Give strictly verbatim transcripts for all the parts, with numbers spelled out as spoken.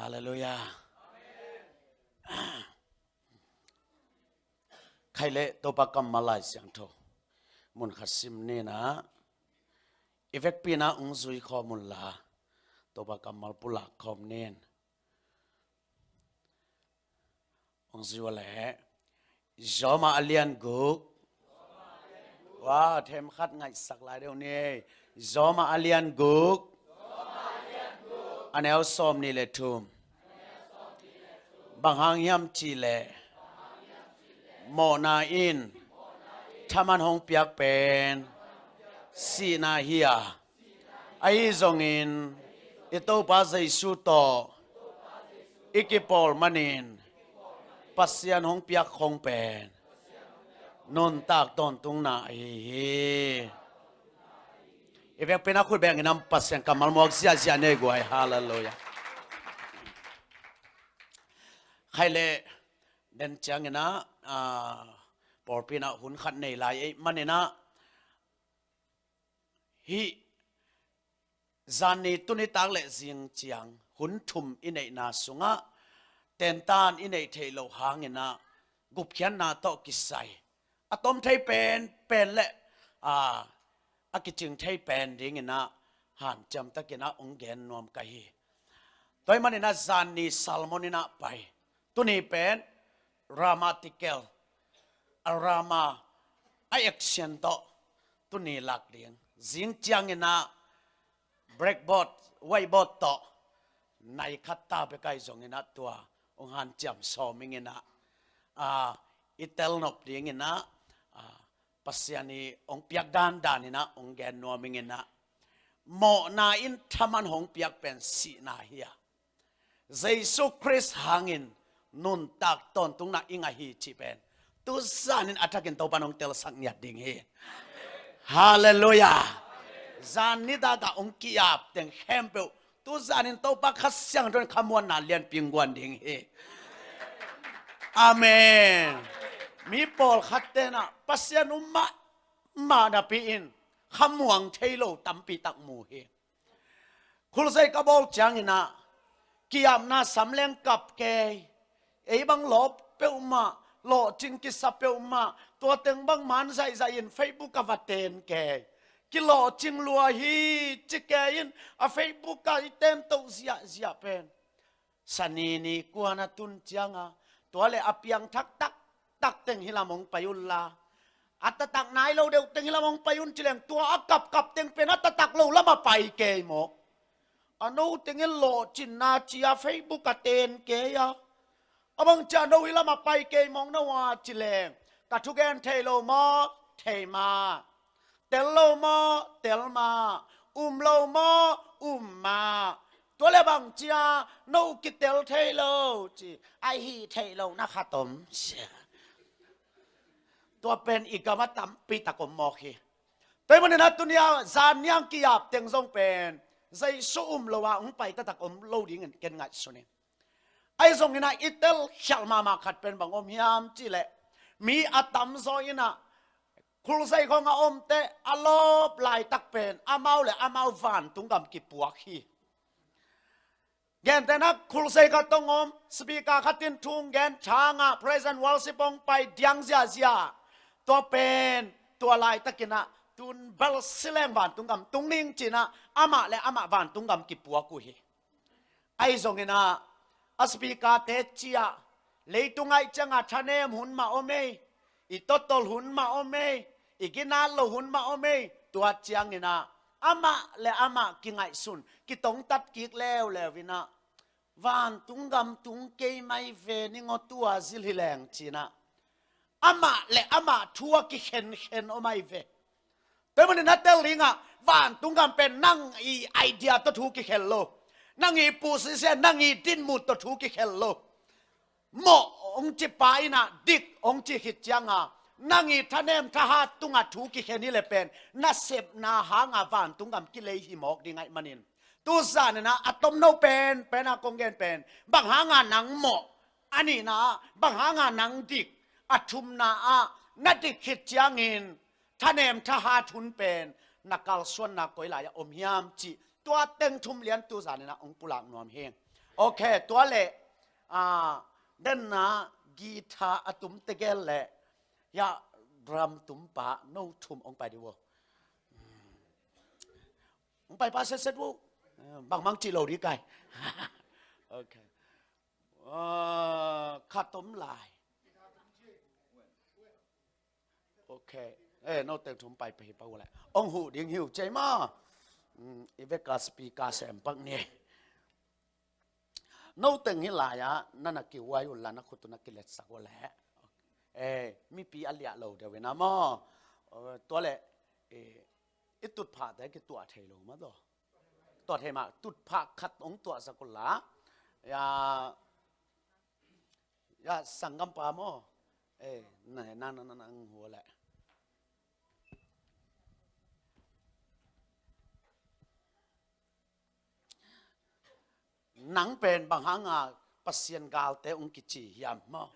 Halleluiah. Khaih le Topa kammal Lai Siangtho mun khat sim ni in ah, i vekpi in ah hong zui khawm un la, Topa kammal pulak khawm ni in. Hong zui uh leh, Rom a lian guk. Wa, themkhat ngaihsak lai deuh ni. Rom a lian guk, a neu sawmnih le thum. Bang hang hiam cih leh, mawhna in thaman hong piak pen sihna hi a, ahi zongin i Topa Jesu tawh i kipawl manin Pasian hong piak khong pen nuntak tawntungna ahi hi. I vekpi in ah khut beng in ah Pasian kammal muak ziahziah ni ei guai. Halleluiah. Khaih le den ciangin ah, ah, pawlpi in ah hun khat nei lai ei manin ah, hih zanni, tuni tak le zing ciang hun thum i neihna sungah tentan i neih theih loh hangin ah gupkhiatna tawh kisai a tom thei penpen le, aa, a kicing thei pen dingin ah hanciam takin ah hong gen nuam ka hi. Tua ahih manin ah zanni sermon in ah pai. Tuni pen grammatical, a grammar, a action tawh tuni lak ding. Zing ciangin ah blackboard, whiteboard tawh nai khat ta bek ahi zongin ah tua hong hanciam sawm ing in ah, ah, i tel nop dingin ah, ah, Pasian i hong piak dandan in ah hong gen nuam ing in ah, mawhna in thaman hong piak pen sihna hi a, Jesu Khrist hangin nuntak tawntungna i ngah hi cih pen tu zanin a thakin Topa in hong telsak ngiat ding hi. Halleluiah. Zan nitak ah hong ki-ap teng khempeuh tu zanin Topa Kha Siangtho in khamuanna lianpi hong guan ding hi. Amen. Mi pawlkhat ten ah Pasian um mahmah napi in khamuang thei lo tampi tak mu hi. Khulzei ka bawl ciangin ah ki-apna sam leng kap kei. Ei bang lawp peuhmah, lawhcing kisa peuhmah, tua teng bang man zaihzaih in Facebook ah va ten kei. Kilawhcing lua hi ci kei in a Facebook ah i ten toh ziahziah pen. Sanini kuan a tun ciang a, tua le a piangthak taktak teng hih lam hong pai un la, a taktak nai lo deuh teng hih lam hong pai un ci leng, tua a kapkap teng pen a taktak lo lam a pai kei maw? A no teng in lawhcinna ci a Facebook a ten kei a, a bang ci a no hih lam a pai kei mawk na uh a ci leng, ka thugen thei lo maw? Thei mah. Tel lo maw? Tel mah. Um lo maw? Um mah. Tua le bang ci a no kitel thei lo ci, a hih theih lohna khat om sia. Tua pen i gam ah tampi tak om mawk hi. Tua ahih manin a tuni a zan niang ki-ap teng zong pen Jesu um lo a hong pai taktak om lo dingin ken ngaihsun in. Ahi zongin ah i tel khialh mahmah khat pen bang om hiam cih leh, mi a tamzaw in ah khulzei khawng a omte a lawp laitak pen amau le amau vantung gam kipuak hi. Gentehna khulzei khat hong om, speaker khat in thu hong gen, tha ngah, praise and worship hong pai, diang ziahziah. Tua pen tua laitakin ah tun bel si leng vantung gam tung ning ci-in ah amah le amah vantung gam kipuak uh hi. Ahi zongin ah a speaker-te ci-ah leitung ahih ciangin thanem hun mah om ei, i totol hun mah om ei, i ginat loh hun mah om ei. Tua ciangin ah amah le amah kingaihsun, kitongtat kik leuleu in ah, vantung gam tung kei mai ve ning aw, tua zil hi leng ci-in ah amah le amah thu a kikhenkhen om ahi ve. Tua ahih manin a tel ding ah, vantung gam pen nang i idea tawh thu kikhel lo, nang i position, nang i dinmun tawh thu kikhel lo. Mawh hong ci pa in ah dik hong ci khit ciangin nang i thanem thahat tungah thu kikhen hi leh pen nasepna hangin vantung gam kilei hi mawk ding ahih manin, tu zanin ah a tomno penpen a kong gen pen, bang hangin nang mawh, a nihna ah bang hangin nang dik, a thumna ah na dik khit ciangin thanem thahat hun pen na kalsuanna koi lai-ah om hiam cih tua teng thum lian tu zanin ah hong pulak nuam hi. Ok, tua leh, ah, denna guitar a tum tegel leh, ya, drum tumpa no thum hong pai dih uh. Hong pai pa setset uh. Bangmang cih lo dih kai. Ok. Ah, khat om lai. Ok. Eh, no teng thum pai pai pa uh leh. Hong huh ding hi uh cei maw. Mm, i vek a speaker sem pak ni. No teng hi lai-ah, na na kihuai uh la na khut uh na kiletsak uh leh. Eh, mipi a liah lo deuh ina maw. Eh, tua leh, eh, i tutphahte kituah thei lo maw taw. Tuah thei mah, tutphah khat hong tuahsak uh la. Ya, ya, sanggampa maw. Eh, na, na, na, na, na, hua leh. Nang pen bang hanga Pasian galte hong kici hiam maw?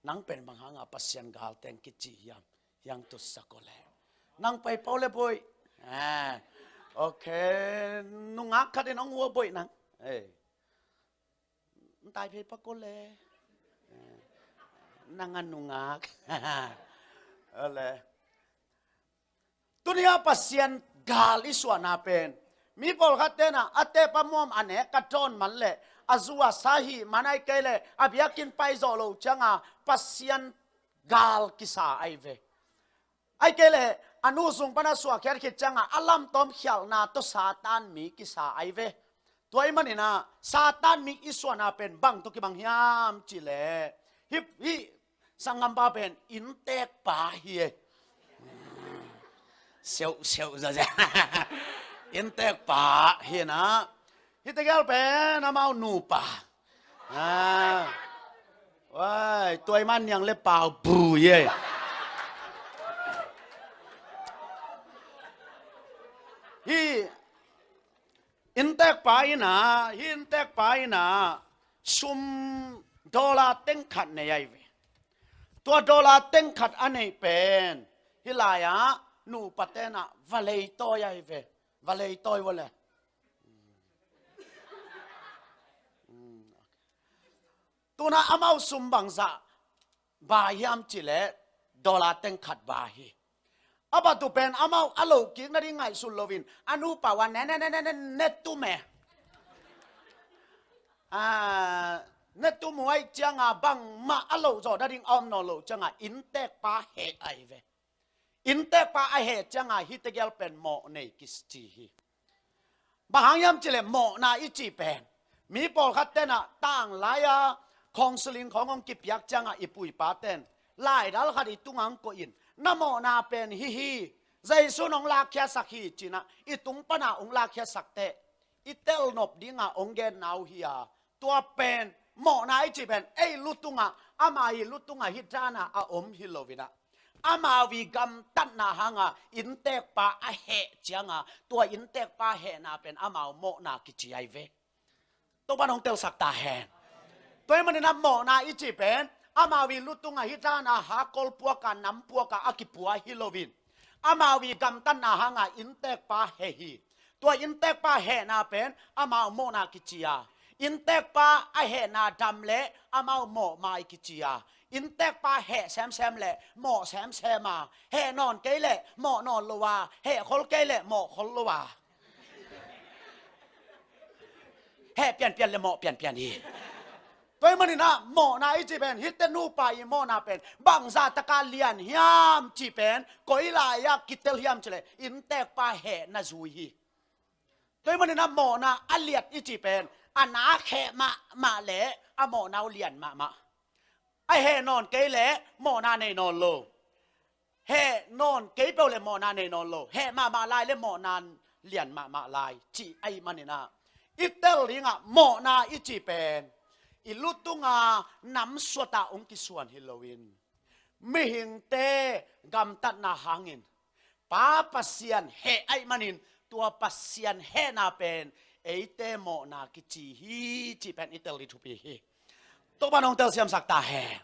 Nang pen bang hanga Pasian galte hong kici hiam? Hiang tutsak uh leh. Nang pai pau leh boih. Ah, ok. Nungak khat in hong hua boih nang. Eh. Ntai phei pak uh leh. Eh. Nang a nungak. Ole. Tuni-a Pasian gal i suahna pen, mi pawlkhat tenah a tep a muam a nek a dawn man leh a zu a sa hih man, ahih kei leh a biakinn pai zawh loh cianga Pasian gal kisa ahi ve. Ahih kei leh a nu sung pan a suahkhiat khit cianga a lamtawm khialhna tawh Satan mi kisa ahi ve. Tua ahih maninah Satan mi i suahna pen bang tawh kibang hiam cih leh, hih, hih sanggampa pen inntekpa hi e. Seuh, seuh, za, za. Inntekpa hi inah. Hih tegel pen amau nupa. Ah. Wai, tua ahih man niang le pau bu hi e. Hih inntekpa inah, hih inntekpa inah sum dollar teng khat nei ahi ve. Tua dollar teng khat a neih pen hih lai-ah nupa tenah va leitawi ahi ve. Va leitawi vua le. Tunah amau sum bangzah ba hiam cih leh dollar teng khat ba hi. A batu pen amau a lohkik nading ngaihsun loin a nupa uh a ne, ne, ne, ne, ne, ne tum e. Ah, ne tum uh ahih cianga bangmah a loh zawh nading a om nawn loh cianga inntekpa heh ahi ve. Inntekpa a heh cianga hih tegel pen mawh nei kici hi. Bang hang hiam cih leh mawhna i cih pen, mi pawlkhat tenah tanglai-a counseling khawng hong kipiak cianga i pu i pa ten laidal khat i tungah hong koih in, na mawhna pen hih hi. Jesu in hong lakkhiatsak hi cinah i tung pana hong lakkhiatsak teh i telnop dinga hong genna uh hi a, tua pen mawhna i cih pen ei lu tungah, ama i lu tungah hih dana a om hi loinah, amau i gamtatna hanga inntekpa a heh cianga tua inntekpa hehna pen amau mawhna kici ahi ve. Topan hong telsak ta hen. Tua ahih maninah mawhna i cih pen amau i lu tungah hih dana hakol puaka, nam puaka a kipua hi loin, amau i gamtatna hanga inntekpa heh hi. Tua inntekpa hehna pen amau mawhna kici a, inntekpa a hehna dam leh amau mawhmai kici a, inntekpa heh semsem leh mawh semsem a, heh nawn kei leh mawh nawn lo a, heh khol kei leh mawh khol lo a, heh pianpian leh mawh pianpian hi. Tua ahih maninah mawhna i cih pen, hihte nupa i mawhna pen bangzah taka lian hiam cih pen koi lai-ah kitel hiam cih leh inntekpa hehna zui hi. Tua ahih maninah mawhna a liat i cih pen a nak heh mahmah leh a mawhna uh lian mahmah. A heh nawn kei leh mawhna nei nawn lo. Heh nawn kei peuh leh mawhna nei nawn lo. Heh mahmah lai leh mawhna lian mahmah lai cih ahih maninah i tel dingah mawhna i cih pen i lu tunga nam suatah hong kisuan hi loin, mihingte gamtatna hangin Pa Pasian heh ahih manin tua Pasian hehna pen eite mawhna kici hi cih pen i tel ding thupi hi. Topan hong telsiamsak ta hen.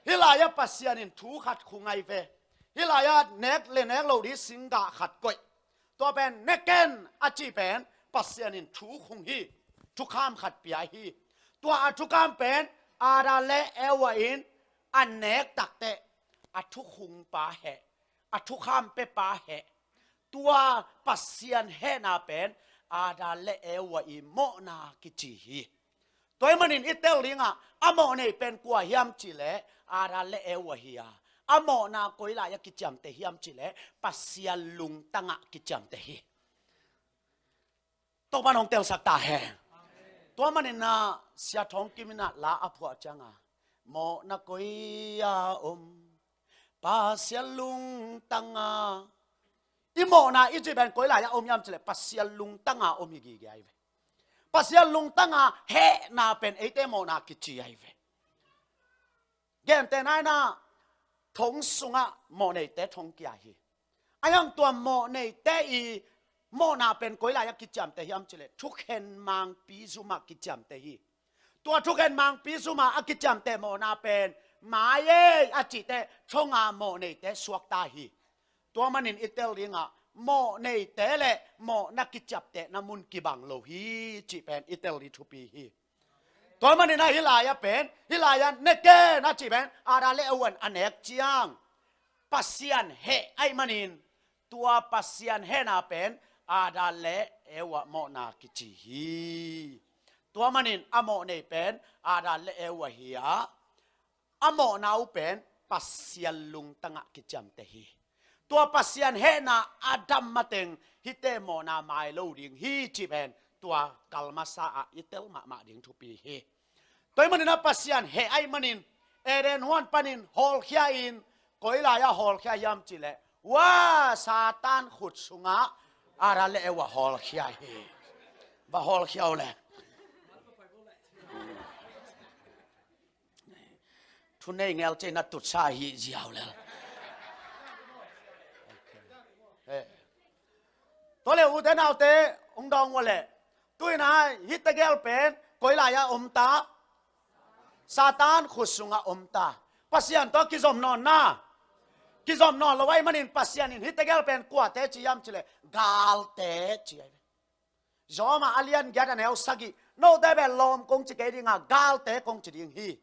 Hih lai-ah Pasian in thu khat khung ahi ve. Hih lai-ah nek le nek loh ding singgah khat koih. Tua pen ne ken a cih pen Pasian in thu khung hi. thukham khat pia hi. Tua a thukham pen Adam le Eva in a nek takteh a thukhungpa heh, a thukham pepa heh. Tua Pasian hehna pen Adam le Eva i mawhna kici hi. Tua ahih manin i tel dingah a mawh nei pen kua hiam cihleh Adam le Eva hi a, a mawhna koi lai-ah kiciamteh hiam cihleh Pasian lungtangah kiciamteh hi. Topa'n hong telsak ta hen. Tua manin ah Sia Thawng Kim in ah la a phuah ciangah mawhna koi-a om Pasian lungtangah. I mawhna i cih pen koi lai-ah om hiam cihleh Pasian lungtangah om hi gige ahi ve. Pasian lungtangah hehna pen eite mawhna kici ahi ve. Gentehna in ah thong sungah mawh neite thong kia hi. A hiang tua mawh neite i mawhna pen koi lai-ah kiciamteh hiam cihleh thukhen mangpi zumah kiciamteh hi. Tua thukhen mangpi zumah a kiciamteh mawhna pen mai ei a cihteh thonga mawh neite suakta hi. Tua manin i tel dingah mawh neite le mawhna kiciaptehna mun kibang lo hi cih pen i tel ding thupi hi. Tua manin ah hih lai-ah pen, hih lai-ah ne ken a cih pen Adam le Eva in a nek ciang Pasian heh ahih manin tua Pasian hehna pen Adam le Eva mawhna kici hi. Tua manin a mawh nei pen Adam le Eva hi a, a mawhna uh pen Pasian lungtangah kiciamteh hi. Tua Pasian hehna a dam mateng hihte mawhna mai lo ding hi cih pen tua kal masa ah i tel mahmah ding thupi hi. Tua ahih manin ah Pasian heh ahih manin Eden huan panin hawlkhia in koi lai-ah hawlkhia hiam cihleh, wa, Satan khut sungah Adam le Eva hawlkhia hi. Va hawlkhia uh le. Thunei ngel cei na tutsa hi ziau lel. Tua le ute naute hong dawng uh leh, tu-in ah hih tegel pen koi lai-ah om ta? Satan khut sungah om ta. Pasian tawh kizom nawn na? Kizom nawn lo ahih manin Pasian in hih tegel pen kuate ci hiam cihleh galte ci ahi ve. Rom ah a lian giat a neu sagih, note pen lawm kong ci kei ding a, galte kong ci ding hi.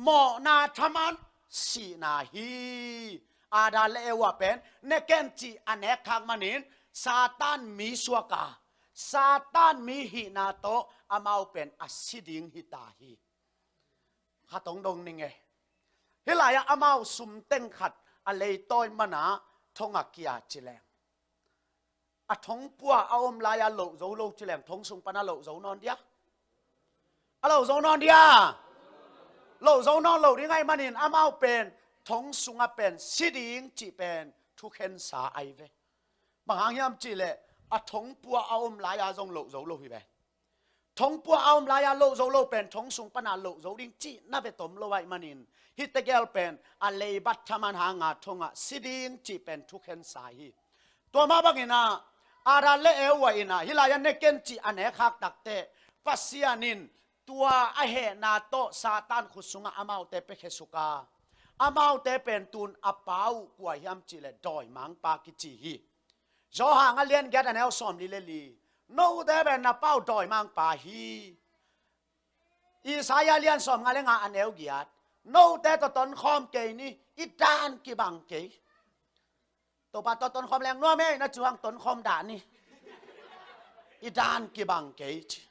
Mawhna thaman sihna hi. Adam le Eva pen ne ken cih a nek khak manin Satan mi suak a, Satan mi hihna tawh amau pen a si ding hi ta hi. Khat hong dong ning e. Hih lai-ah amau sum teng khat a leitawi man a thong a kia ci leng, a thong pua a om lai-a loh zo lo ci leng, thong sung pan a loh zo nawn dia? A loh zo nawn dia? Loh zo nawn lo ding ahih manin amau pen thong sungah pen si ding cih pen thukhensa ahi ve. Bang hang hiam cih leh a thong pua a om lai-a zong loh zo lo hi ve. Thong pua a om lai-a loh zo lo pen thong sung pan a loh zo ding cihna ve tom lo ahih manin hih tegel pen a leibat thaman hang a thong ah si ding cih pen thukhensa hi. Tua mah bangin ah Adam le Eva in ah hih lai-ah ne ken cih a nek khak takteh Pasian in tua a hehna tawh Satan khut sungah amaute pia khesuk a, amaute pen tun a pa uh kua hiam cih leh dawimangpa kici hi. Johan a lian giat a neu sawmli le li, note pen na pa uh dawimangpa hi. Isaiah lian sawmnga le nga a neu giat, note tawh tonkhawm kei ni, i dan kibang kei. Topa tawh tonkhawm leng nuam ei, na ci hang tonkhawm dah ni. I dan kibang kei ci.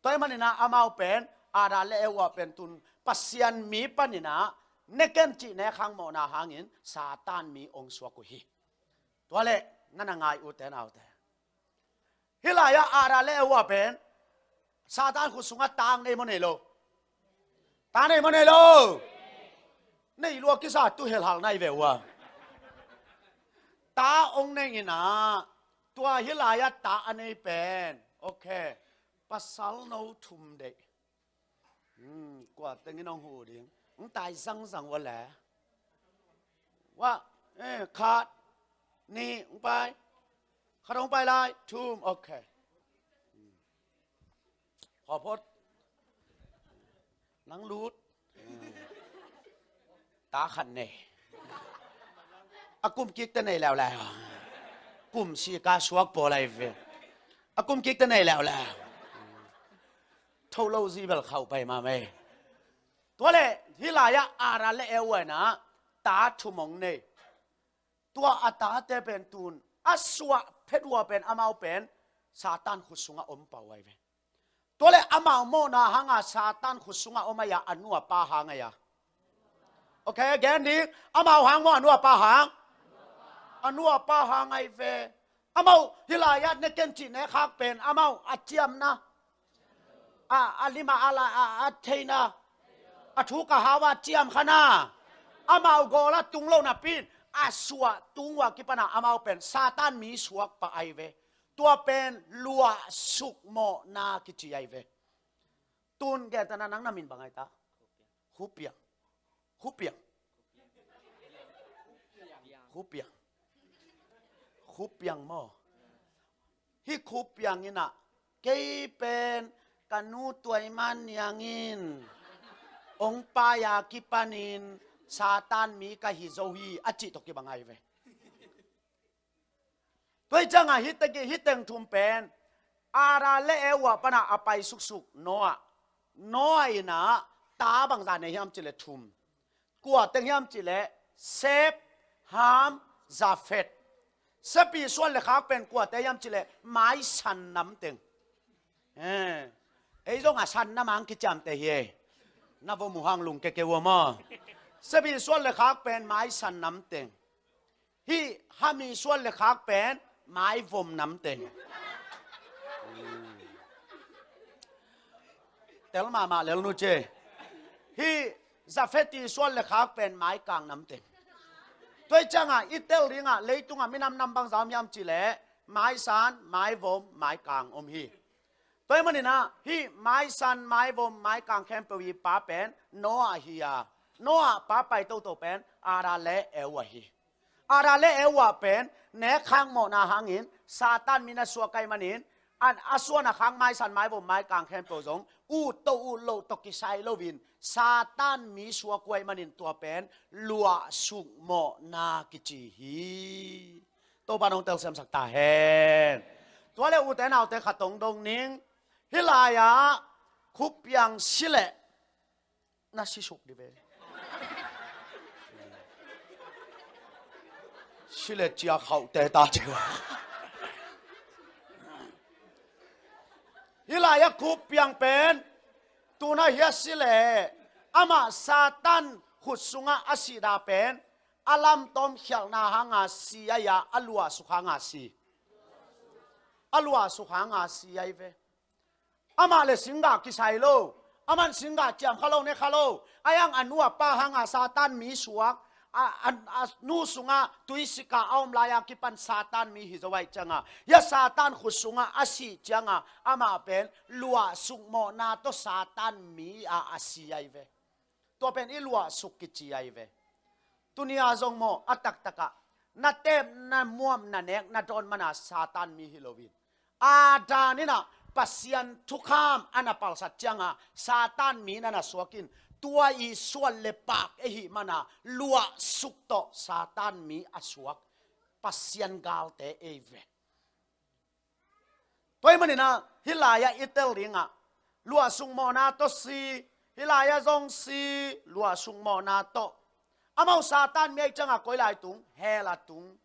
Tua ahih manin ah amau pen Adam le Eva pen tun Pasian mi panin ah ne ken cih nek khak mawhna hangin Satan mi ong suak uh hi. Tua leh na na ngai ute naute, hih lai-ah Adam le Eva pen Satan khut sungah ta nei maw nei lo? Ta nei maw nei lo? Nei lua kisa, tu helhal nai ve uh a. Ta ong nei in ah, tua hih lai-ah ta a nei pen, okay, pasal no thum deih. Hmm, kua tengin ong huh ding? Ong tai zangzang ua le. Wa, eh, khat, nih, ong pai. Khat ong pai lai, thum, okay. Hmm. Khaw phot. Nang lut. Hmm. Ta khat nei. A kum kik te nei leuleu. Kum si ka suak pawl lai ve. A kum kik te nei leuleu. kho lo zi bel khauh pai mahmah ei. Tua leh hih lai-ah Adam le Eva in ah ta thum hong nei. Tua a tate pen tun a suah phet uh a pen amau pen Satan khut sungah om pah uh ahi ve. Tua leh amau mawhna hanga Satan khut sungah om ahi a, a nu a pa hang ahi a. Ok, gen ding. Amau hang maw, a nu a pa hang? A nu a pa hang ahi ve. Amau hih lai-ah ne ken cih ne khak pen amau a ciamna, a, a lim a, a la, a, a theihna, a thuk a hau a ciam kha na. Amau gawl a tung lo napi in a suah tung uh a kipan a amau pen Satan mi suak pah ahi ve. Tua pen luahsuk mawhna kici ahi ve. Tun gentehna nang na min bang ahi ta? Khupiang. Khupiang. Khupiang. Khupiang maw? Hih Khupiang in ah kei pen ka nu Tuai Man Niang in hong pai a kipanin Satan mi ka hi zo hi a cih tawh kibang ahi ve. Tua hi ciangah hih teng, hih teng thum pen Adam le Eva pan a a pai suksuk Noah. Noah in ah ta bangzah nei hiam cih leh thum. Kua teng hiam cih leh Shem, Ham, Japheth. Shem ii suan le khak pen kuate hiam cih leh maisan nam teng. Eh, ei zong a san nam hang kiciamteh hi ei. Na vom uh hang lungke kei uh a maw. Shem ii suan le khak pen maisan nam teng. Hih Ham ii suan le khak pen maivom nam teng. Tel mahmah lel nu ci. Hih Japheth ii suan le khak pen maikang nam teng. Tua hi ciangah i tel dingah leitungah minam nam bangzah om hiam cih leh maisan, maivom, maikang om hi. Tua ahih manin ah hih maisan, maivom, maikang khempeuh ii pa pen Noah hi a, Noah pa pai toto pen Adam le Eva hi. Adam le Eva pen nek khak mawhna hangin Satan mi na suak ahih manin, a, a suan a khak maisan, maivom, maikang khempeuh zong ut tawh ut loh tawh kisai loin Satan mi suak uh ahih manin tua pen luahsuk mawhna kici hi. Topa in hong telsiamsak ta hen. Tua leh ute naute khat hong dong ning. Hih lai-ah Khupiang si leh na sisuk dih ve. Si leh ciah khauhte ta ci uh. Hih lai-ah Khupiang pen tun a hia si leh amah Satan khut sungah a sih dah pen a lamtawm khialhna hanga si ahi a, a luahsuk hanga si. A luahsuk hanga si ahi ve. Amah le singgah kisai lo. Aman singgah ciam kha lo, ne kha lo. Ahi hang a nu a pa hanga Satan mi suak. A, a, a nu sungah tuisik a a om lai-a kipan Satan mi hi zo ahih ciangah, hia Satan khut sungah a sih ciangah amah pen luahsuk mawhna tawh Satan mi a a si ahi ve. Tua pen i luahsuk kici ahi ve. Tuni-a zong maw, a taktakah na tep, na muam, na nek, na dawn mana Satan mi hi loin, Adam in ah Pasian thukham a na palsat ciangah Satan mi na na suak in, tua ii suan le pak ei hih mana luahsuk tawh Satan mi a suak Pasian galte ei ve. Tua ahih manin ah hih lai-ah i tel dingah luahsuk mawhna tawh si, hih lai-ah zong si, luahsuk mawhna tawh. Amau Satan mi ahih ciangah koi lai tung? Hell ah tung.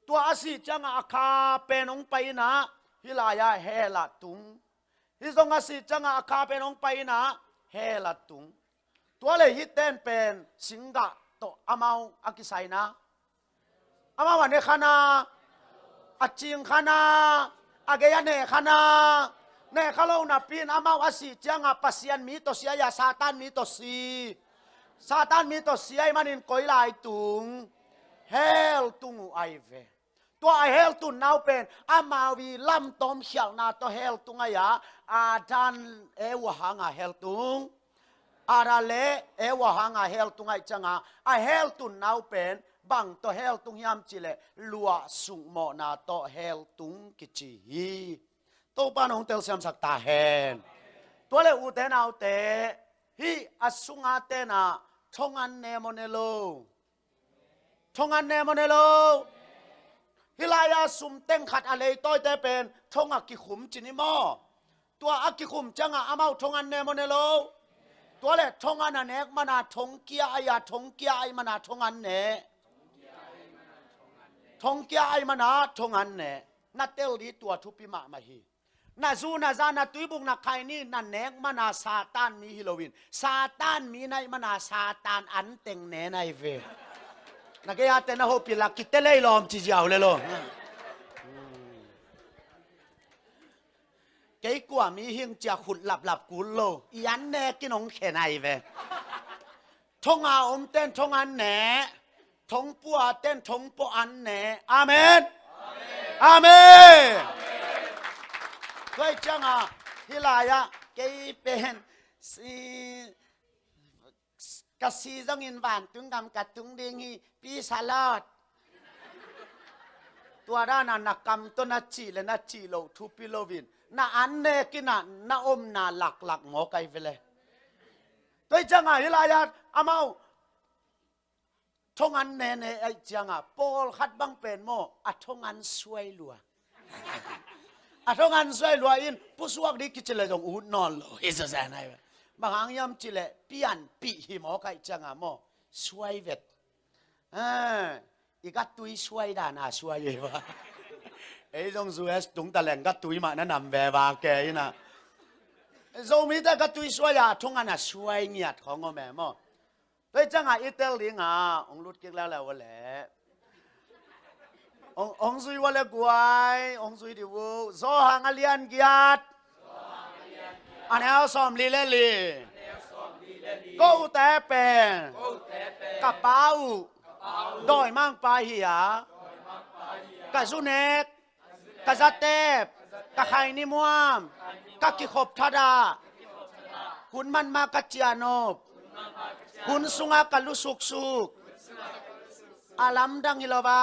Tua a sih ciangah a kha pen hong pai in ah hih lai-ah hell ah tung. Hih zong a sih ciangah a kha pen hong pai in ah hell ah tung. Tua leh hihte in pen singgah tawh amau a kisai na, amau a ne kha na, a cing kha na, a gei a ne kha na. Ne kha lo napi in amau a sih ciangah Pasian mi tawh si ahi a, Satan mi tawh si. Satan mi tawh si ahih manin koi lai tung? Hell tung uh ahi ve. Tua a hell tunna uh pen amau ii lamtawm khialhna tawh hell tung ahi a, Adam Eva hanga hell tung. Adam le Eva hanga hell tung ahih ciangah a hell tunna uh pen bang tawh hell tung hiam cih leh luahsuk mawhna tawh hell tung kici hi. Topa in hong telsiamsak ta hen. Tua leh ute naute, hih a sunga ten ah thongan ne maw ne lo? Thongan ne maw ne lo? Hih lai-ah sum teng khat a leitawite pen thong ah kikhum ci ni maw? Tua a kikhum ciangah amau thong an ne maw ne lo? Tua le thong an a nek mana thong kia ai a, thong kia ai mana thong an ne. Thong kia ai mana thong an ne. Na tel dih tua thupi mahmah hi. Na zu na za na tuibuk na khaini na nek mana Satan mi hi loin, Satan mi na hih mana Satan an teng ne na hi ve. Na gei a te na hopih la kite lei lawm ci ziau le lo. Kei kua mi hing cia khut laplap kul lo. I an ne kinong khe na hi ve. Thonga om ten thong an ne. Thong pua ten thong pua an ne. Amen. Amen. Tua ciangah hih lai-ah kei pen si, ka si zongin vantung gam ka tung ding hi, peace a lot. Tua dana na kam tawh na cih le na cih loh thupi loin na an ne kinah na omna laklak maw kai vele. Tua ciangah hih lai-ah amau thong an ne ne aih ciangah pawlkhat bang pen maw a thong an suai lua. A thong an suai lua in pusuak dih kici le zong ut nawn lo hi zazen ai. Bang hang hiam ci le pianpih hi maw kaih ciangah maw suai vet. I gatui suai dana suai hi va. Ei zong U S tung taleng gatui mah na nam ve va ke ina. Zomite gatui suai a thong an a suai ngiat khong om e maw. Tua ciangah i tel dingah hong lut kik leuleu le. Hong, hong zui ua le guai, hong zui dih uh. Zawhang a lian giat. A neu sawm li le li. Kote pen ka pa uh dawimangpa hi a, ka zu nek, ka zatep, ka khaini muam, ka kikhop thadah, hun man ma ka cianop, hun sunga ka lusuksuk, a lamdang hi lo va,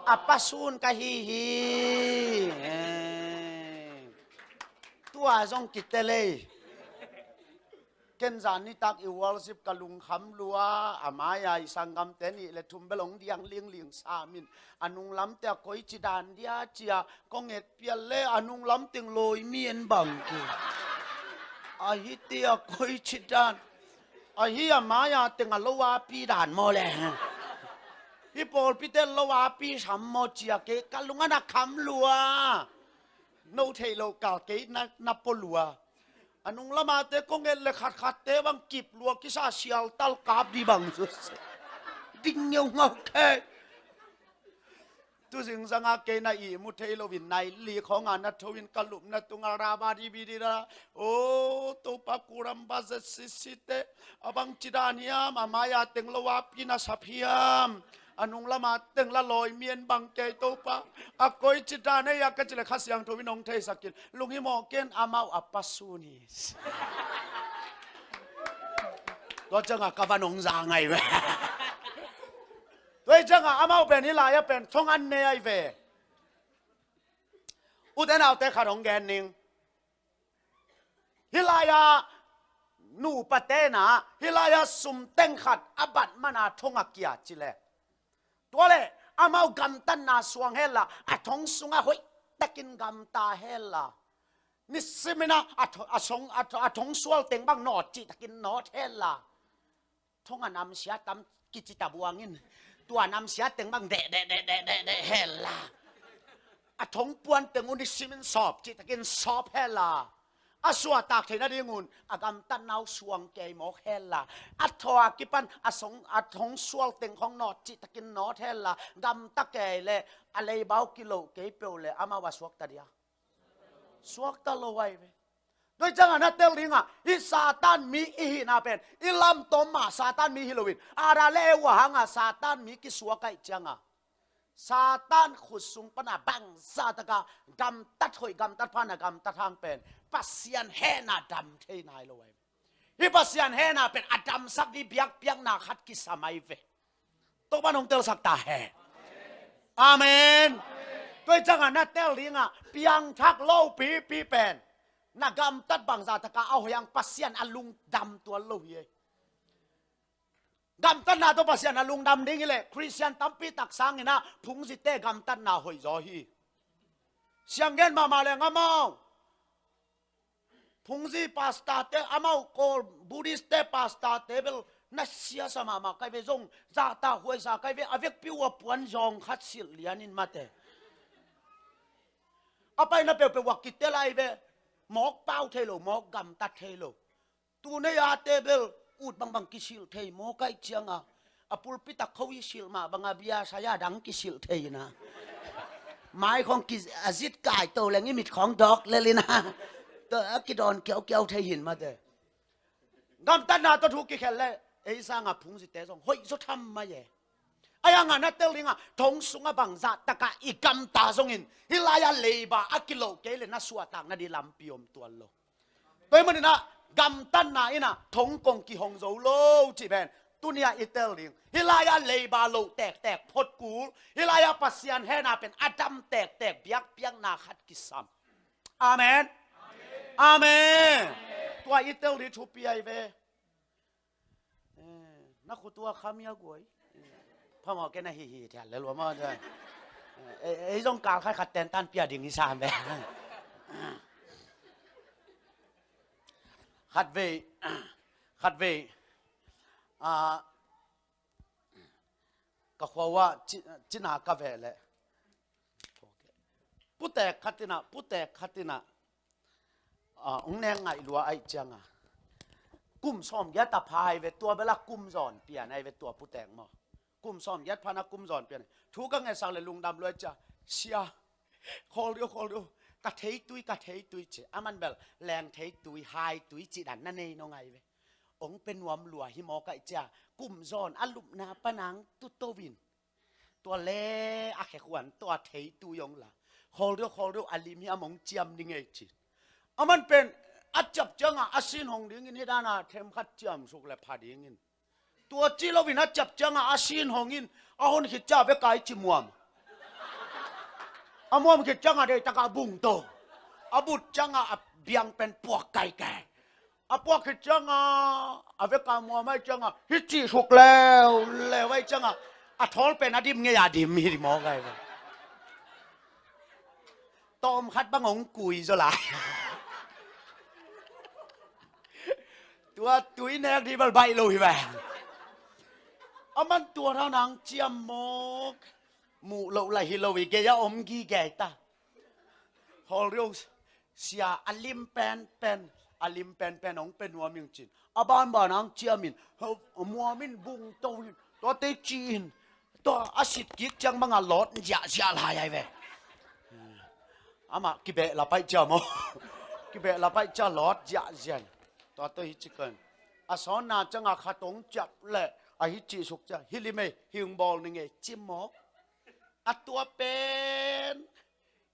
a pasun ka hi hi. Tua zong kite lei. Ken zan nitak i worship ka lungkham lua, a mai-a i sanggamte nih le thum bel hong diang lingling samin, a nunglamte a koici dan dia cia kong et pial le a nunglam teng lawi mi en bang ki. A hite a koici dan. A hi a mai-a teng a lo a pi dan maw le. Hi pawlpite lo a pi sam maw cia kei ka lung an a kham lua. No theih loh kal kei na, na pua lua. A nung lamate kong et le khatkhatte bang kip lua kisa sialtal kap dih bang. Ding ngeungau kei. Tu zingzanga kei na ihmu thei loin nai li khawnga na thoin ka lupna tunga raba di bi di da. O Topa kuramba zet sisite. A bang ci dan hiam a mai-a teng lo a pi na sap hiam. A nung lama teng la lawi mi en bang kei Topa. A koici dan ei a ka ci le Kha Siangtho in hong theisakin lunghimawh ken amau a pasun hi. Tua ciangah ka van hong za ngai ve. Tua ciangah amau pen hih lai-ah pen thong an ne ai ve. Ute naute khat hong gen ning. Hih lai-ah nupa tena hih lai-ah sum teng khat a bat mana thong a kia ci le. Tua le amau gamtatna suang hela a thong sunga hoih takin gamta hela. Nisimin a, a tho-, a song, a tho-, a thong sual teng bang nawt cih takin nawt hela. Thong a namsia tam kici ta buangin tua namsia teng bang deh deh deh deh deh deh hela. A thong puan teng uh nisimin sawp cih takin sawp hela. A suahtak theih nadingun a gamtatna uh suang kei mawk hela. A thaw a kipan a song, a thong sual teng khong nawt cih takin nawt hela. Gamta kei le a leibau kiloh kei peuh le amau a suakta dia. Suakta lo ai ve. Tua ciangah na tel dingah hih Satan mi i hihna pen i lamtom mah Satan mi hi loin Adam le Eva hangah Satan mi kisuak aih ciangah Satan khut sung pana bangzah taka gamtat hoih gamtat pha na gamtat hang pen Pasian hehna dam thei nai lo ai ve. Hih Pasian hehna pen a damsak dih biakpiakna khat kisam ai ve. Topa nong telsak ta he. Amen. Tua ciangah na tel dingah piangthak lo pipi pen na gamtat bangzah taka a hoih hang Pasian a lungdam tuan lo hi ei. Gamtatna tawh Pasian a lungdam ding hileh Khristian tampi tak sangin ah phungzite gamtatna hoihzaw hi. Sianggen mahmah leng amau Phungzi pastor te, amau Kawl Buddhist te pastor te bel na siasa mahmah kai ve, zong zahtak huaisa kai ve, a vekpi uh a puan zawng khat silh lian in mate. A paina peuhpeuh uh a kitel ai ve, mawk pau thei lo, mawk gamtat thei lo. Tunei a te bel ut bangbang kisilh thei maw kaih cianga, a pulpit a kho i silh mah banga bia saya dang kisilh thei ina. Mai khong ki, a zit kai to leng i mit khong dawk lel ina. To a kidawn kiaukiau thei hin mate. Gamtatna tawh thu kikhel le ei sanga phungzite zong hoih zaw tham mai e. Ai a ngah na tel dinga thong sunga bangzah taka i gamta zongin hih lai-a leiba a kiloh kei le na suahtak na di lampi om tuan lo. Tua hi maninah gamtatna inah thong kong kihong zo lo cih pen tunia i tel ding. Hih lai-ah leiba loh tektek phot kul, hih lai-ah Pasian hehna pen a dam tektek biakpiakna khat kisam. Amen. Amen. Tua i tel ding thupi ahi ve. Eh, na khutua khamia guai. Phamawh kei na hihi thiat le lua maw. Eh, ei zong kal khat khat tentan pia ding hi sam ve. Khat vei, khat vei, ah, ka khua uah ci-, cina ka veh leh putek khat inah, putek khat inah, ah, hong nek ngaih lua aih cianga kum sawmgiat a pha ahi ve, tua bela kum zawn pian ahi ve, tua putek maw. Kum sawmgiat pha na kum zawn pian ahi. Thu ka ngetsak le lungdam lua aih cia, sia, khawl dih uh, khawl dih uh, ka theitui, ka theitui ci. A man bel leng theitui, hai tui ci dan na nei nong ahi ve. Ong pe nuam lua hi maw kaih cia, kum zawn a lupna panang tuto in. Tua le a khekhuan tua theitui ong la. Khawl dih uh, khawl dih uh, a lim hi a mong ciam ni ngei ci. A man pen a ciap cianga a sin hong dingin hi dana them khat ciam suk le pha dingin. Tua ci loin a ciap cianga a sin hongin a hon khit cia ve kai ci muam. A muam khit cianga deitaka bung to. A but cianga a biang pen puak kaikai. A puak khit cianga a veka muam aih cianga hi cih suk leuleu aih cianga a thawl pen a dim ngei a dim hi di maw kai ve. Tawm khat bang ong kui zaw lai. Tua tui nek di balbaih lo hi ve. A man tua tha nang ciam mawk. Muh loh la hi lo i gei a om gigei ta. Khawl dih uh sia, a lim penpen, a lim penpen ong pe nuam ing cin. A banban ang ciamin, ho, muamin bung to in, tua te ci in, tua a sit kik ciang banga lawt ziahziah lai ai ve. Amah kibeh la paih cia maw. Kibeh la paih cia lawt ziahziah. Tua to hi ci kan. A sawnna cianga khat ong ciap le a hi cih suk cia. Hi lim ei, hing bawl ni ngei ci maw. A tua pen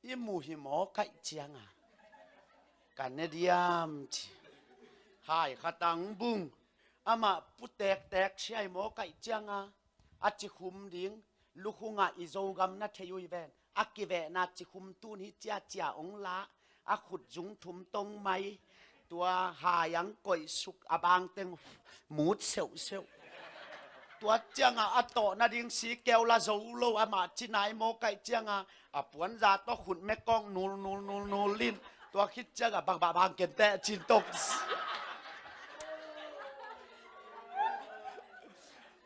i muh hi maw kaih cianga. Ka ne diam ci. Hai khatang bung. Amah putektek siai maw kaih cianga. A cikhum ding. Lukhungah i Zogam na thei uh hi ven. A kivehna cikhum tun hi ciacia ong la. A khut zung thum tong mai. Tua hai ang koih suk a bang teng mut seuhseuh. Tua cianga a tawh nading si keu la zo lo amah ci nai maw kaih cianga a puanza tawh khut mekawng nul nul nul nul in. Tua khit cianga bang bang bang kenteh cin tawh.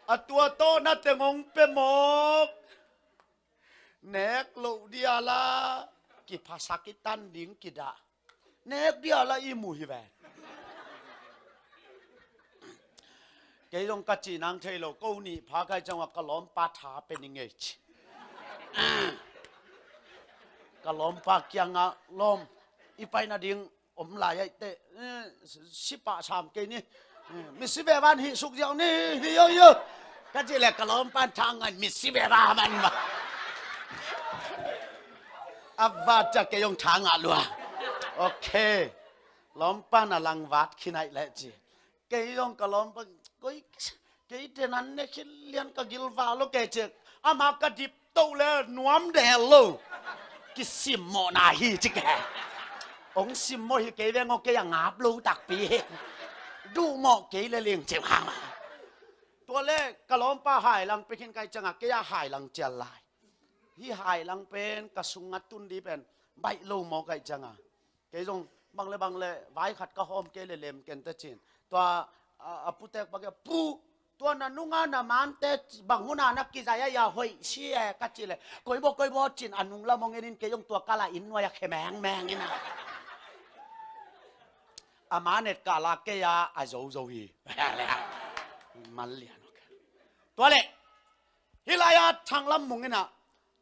A tua tawh na teng ong pe mawk. Nek loh diala kiphasak i tan ding kidah. Nek diala i muh hi ve. Kei zong ka cih nang thei lo, ko nih pha kai cianga ka lawmpa tha pe ni ngei ci. Ka lawmpa kianga lawm i pai nading om lai aih teh, eh, sipah sam kei ni. Eh, misi vevan hih suk ziau ni, hi yo yo. Ka cih le ka lawmpan thang ngan misi vevan man ma. A vat cia kei zong thang a lua. Ok. Lawmpan a lang vat khin aih le ci. Kei zong ka lawmpa, koi, kei te nan ne khit lian ka gilva lo kei cek. Ama ka dip to le nuam del lo. Kisimmawhna hi ci kei. Ong simmawh hi kei veng aw kei a ngap lo takpi hi. Duhmawh kei le ling cek hang. Tua le ka lawmpa hai lang pe khin kai cianga kei a hai lang cial lai. Hi hai lang pen ka sunga tun di pen baih lo maw kai cianga. Kei zong Bang le bang le, vai khat ka hawm kei le lem ken ta cin. Tua, a, a putek bang e, pu, tua na nunga na mante bang huna na kizai a ia hoih si e ka ci le. Koi bo, koi bo cin a nung lam hong en in kei hong tua kala inn nuai a khe meng meng ina. A manet kala kei a, a zo zo hi. Mal lian ok. Tua le, hi lai a thang lam mung ina,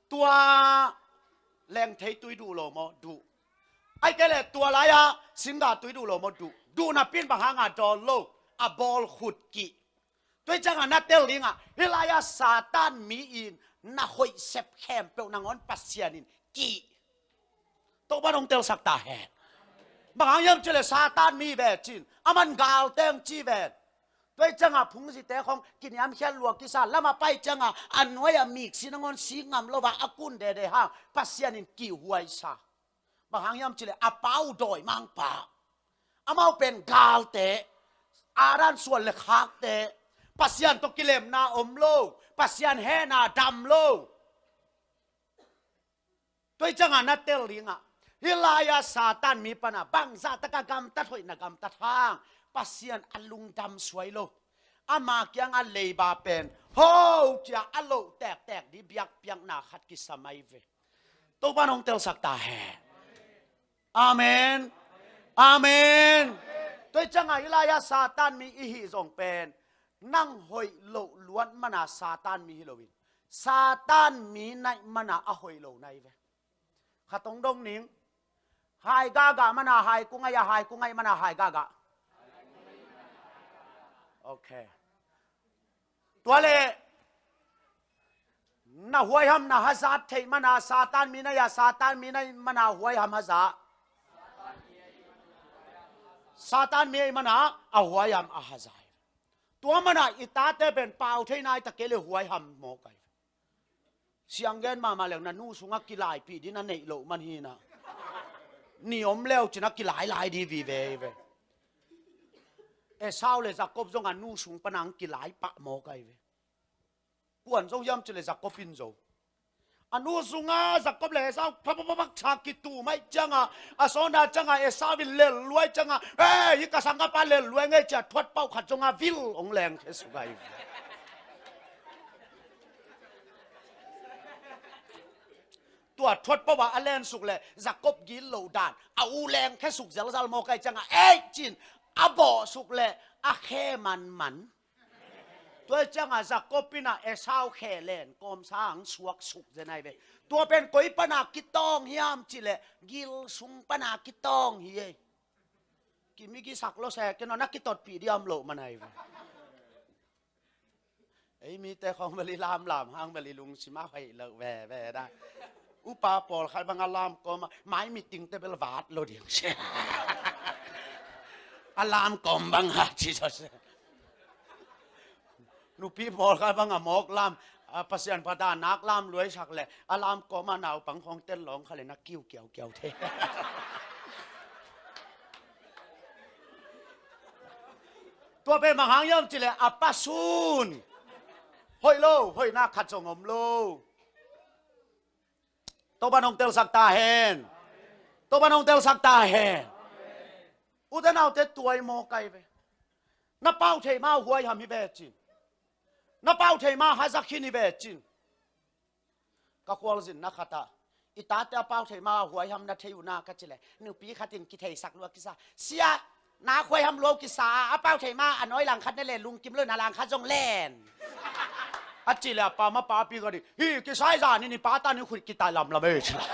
tua lengthei tui duh lo maw, duh. Ai kei le tua lai a singga tui duh lo maw, duh. Duh na pin bang hanga dawl lo, a bawl khut kih. Tua i cianga na tel dinga, hi lai a Satan mi in na hoih sep khempeuh nangawn Pasian in kih. Topan hong telsak ta hen. Bang hang hiam ci le Satan mi ve cin, a man gal teng ci ven. Tua i cianga phungzite khong kiniamkhiat lua kisa, lama pai cianga a nuai a mik si nangawn si ngam lo va a kun dede hang Pasian in kihhuai sa. Bang hang hiam ci le a pau dawi mangpa. Amau pen galte, Adam suan le khakte, Pasian tawh kilemna om lo, Pasian hehna dam lo. Tua i cianga na tel dinga, hi lai a Satan mi pana bangzah taka gamtat hoih na gamtat hang Pasian a lungdam suai lo. Ama kianga leiba pen ho cia a loh tektek di biakpiakna khat kisa mai ve. Topan hong telsak ta hen. Amen. Amen. Tua i cianga hi lai a Satan mi i hih zong pen nang hoih loh luat mana Satan mi hi loin Satan mi naih mana a hoih lo nai ve. Khat hong dong ning. Hai gaga mana hai kungai a, hai kungai mana hai gaga. Ok. Tua le na huaiham na hazat theih mana Satan mi naih a, Satan mi naih mana huaiham hazat. Satan mi ei mana a huaiham a hazat. Tua mana i tate pen pau thei nai ta kei le huaiham mawk ai. Siang gen mahmah leng na nu sungah kilaipih ding na neih loh man hi na. Ni om leu cin a kilailai di vive hi ve. Esau le Jakob zong a nu sung pana ang kilai pah mawk ai ve. Kuan zo hiam ci le Jakob in zo. A nu sungah Jakob le Esau phapapapaksa kitu mai cianga a sawna cianga Esau in lel luai cianga, "Ei, hi ka sang ka pa lel luai ngei," cia thuat pauh khat zonga vil ong leng khe suk ai. Tua thuat pauh a a len suk le Jakob gil lo dan a u leng khe suk zelzal mawk ai cianga, "Ei," cin a bawh suk le a khe manman. Tua cianga Jakob ina Esau khe len kawmsa ang suak suk zen ai ve. Tua pen koi pana kitawng hiam ci le gil sung pana kitawng hi ei. Kimigi sak lo se keno na kitotpih diam loh man ai ve. Ei mite khong beli lamlam hang beli lungsim a hoih loh veve da. Upa pawl khai bang a lam kawm a mai meeting te bel vat lo ding se. A lam kawm bang a ci zo se. Nupi pawl khai bang a mawk lam, a Pasian pha dan nak lam luaisak le a lam kawm a naupang khong ten lawng kha le na kiu kiaukiau the. Tua pen bang hang hiam ci le a pasun hoih lo, hoihna khat zong om lo. Topan hong telsak ta hen. Topan hong telsak ta hen. Ute naute tuai mawk ai ve. Na pau thei ma huaiham hi ve cin. Na pau thei ma hazak hin hi ve cin. Ka khualzinna khatah i tate a pau thei ma huaiham na thei uh na ka ci le nupi khatin kitheisak lua kisa, "Sia, na huaiham lua uh kisa a, a pau thei ma a nawi langkhat ne le lungkim lo na langkhat zong len," a ci le a pa ma papi ka di hi kisai zan in i pa tan i khut kitai lamlam ei ci la.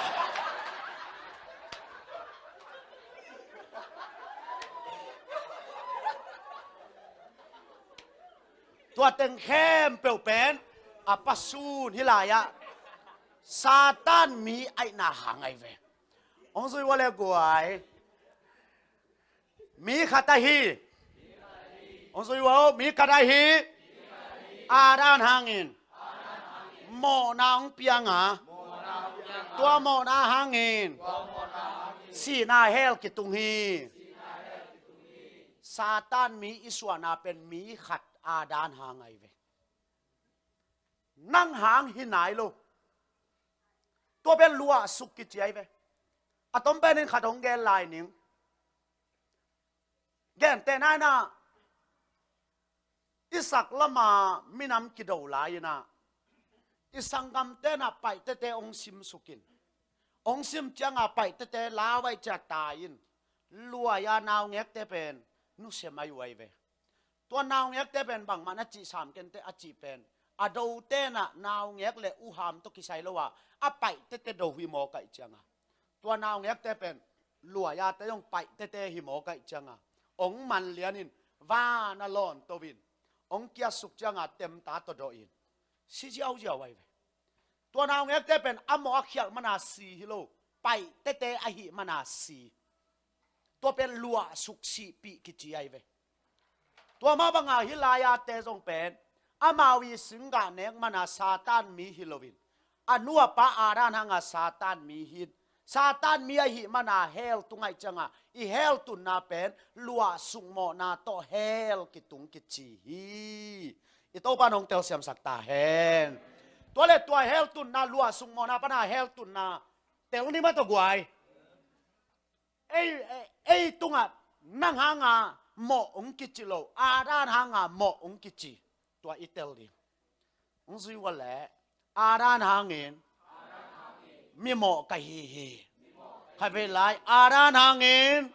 Tua teng khempeuh pen a pasun hi lai-ah Satan mi aihna hang ai ve. Hong zui ua le guai. Mi khat ahi. Hong zui ua, mi khat ahi. Adam hangin mawhna hong pianga, tua mawhna hangin sihna hell kitung hi. Satan mi i suahna pen mi khat Adam hang ai ve. Nang hang hi nai lo. Tua pen luahsuk kici ai ve. A tom penin khat hong gen lai ning. Gentehna in ah, i sak lama minam kido lai in ah, i sanggamte in ah Paite te hong simsuk in, hong sim ciang a Paite te lau ahih ciang tai in, luai a naungekte pen nusia mai uh ahi ve. Tua naungekte pen bangmah na cih sam kei inteh a cih pen, a dote in ah naungek le uham tawh kisai lo a, a Paite te do hi mawk ahih ciang a, tua naungekte pen luai a te zong Paite te hi mawk ahih ciang a, hong man lian in, van a lawn to in, hong kiatsuk ciang a temta tawh dawh in, si ziauziau ahi ve. Tua naungekte pen a mawh a khialh man a si hi lo, Paite te ahih man a si. Tua pen luahsuk sihpih kici ahi ve. Tua mah bang a hih lai a te zong pen, amau i singgah nek man a Satan mi hi lo in, a nu a pa Adam hang a Satan mi hi in, Satan mi ahih man a hell tung ahih ciang a, i hell tunna pen luahsuk mawhna tawh hell kitung kici hi. I Topa in hong telsiamsak ta hen. Tua le tua hell tunna, luahsuk mawhna pan a hell tunna tel ni maw, tawh guai. Ei, ei, ei tungah nang hang a mawh hong kici lo, Adam hang a mawh hong kici. Tua i tel ding. Hong zui uh leh, Adam hangin mimawh ka hi hi. Khatvei lai, Adam hangin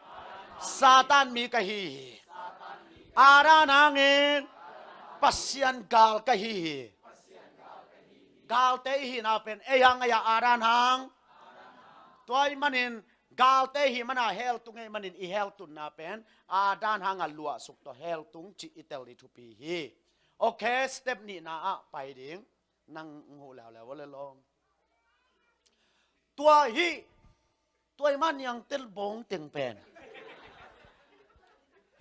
Satan mi ka hi hi. Adam hangin Pasian gal ka hi hi. Galte i hihna pen ei hang ahi a, Adam hang. Tua ahih manin galte i hih man a hell tung ahih manin i hell tunna pen Adam hang a luahsuk tawh hell tung cih i tel ding thupi hi. Ok, step nihna ah pai ding. Nang hong huh leuleu aw le lawm. Tua hih, tua i mah niangte bawng teng pen,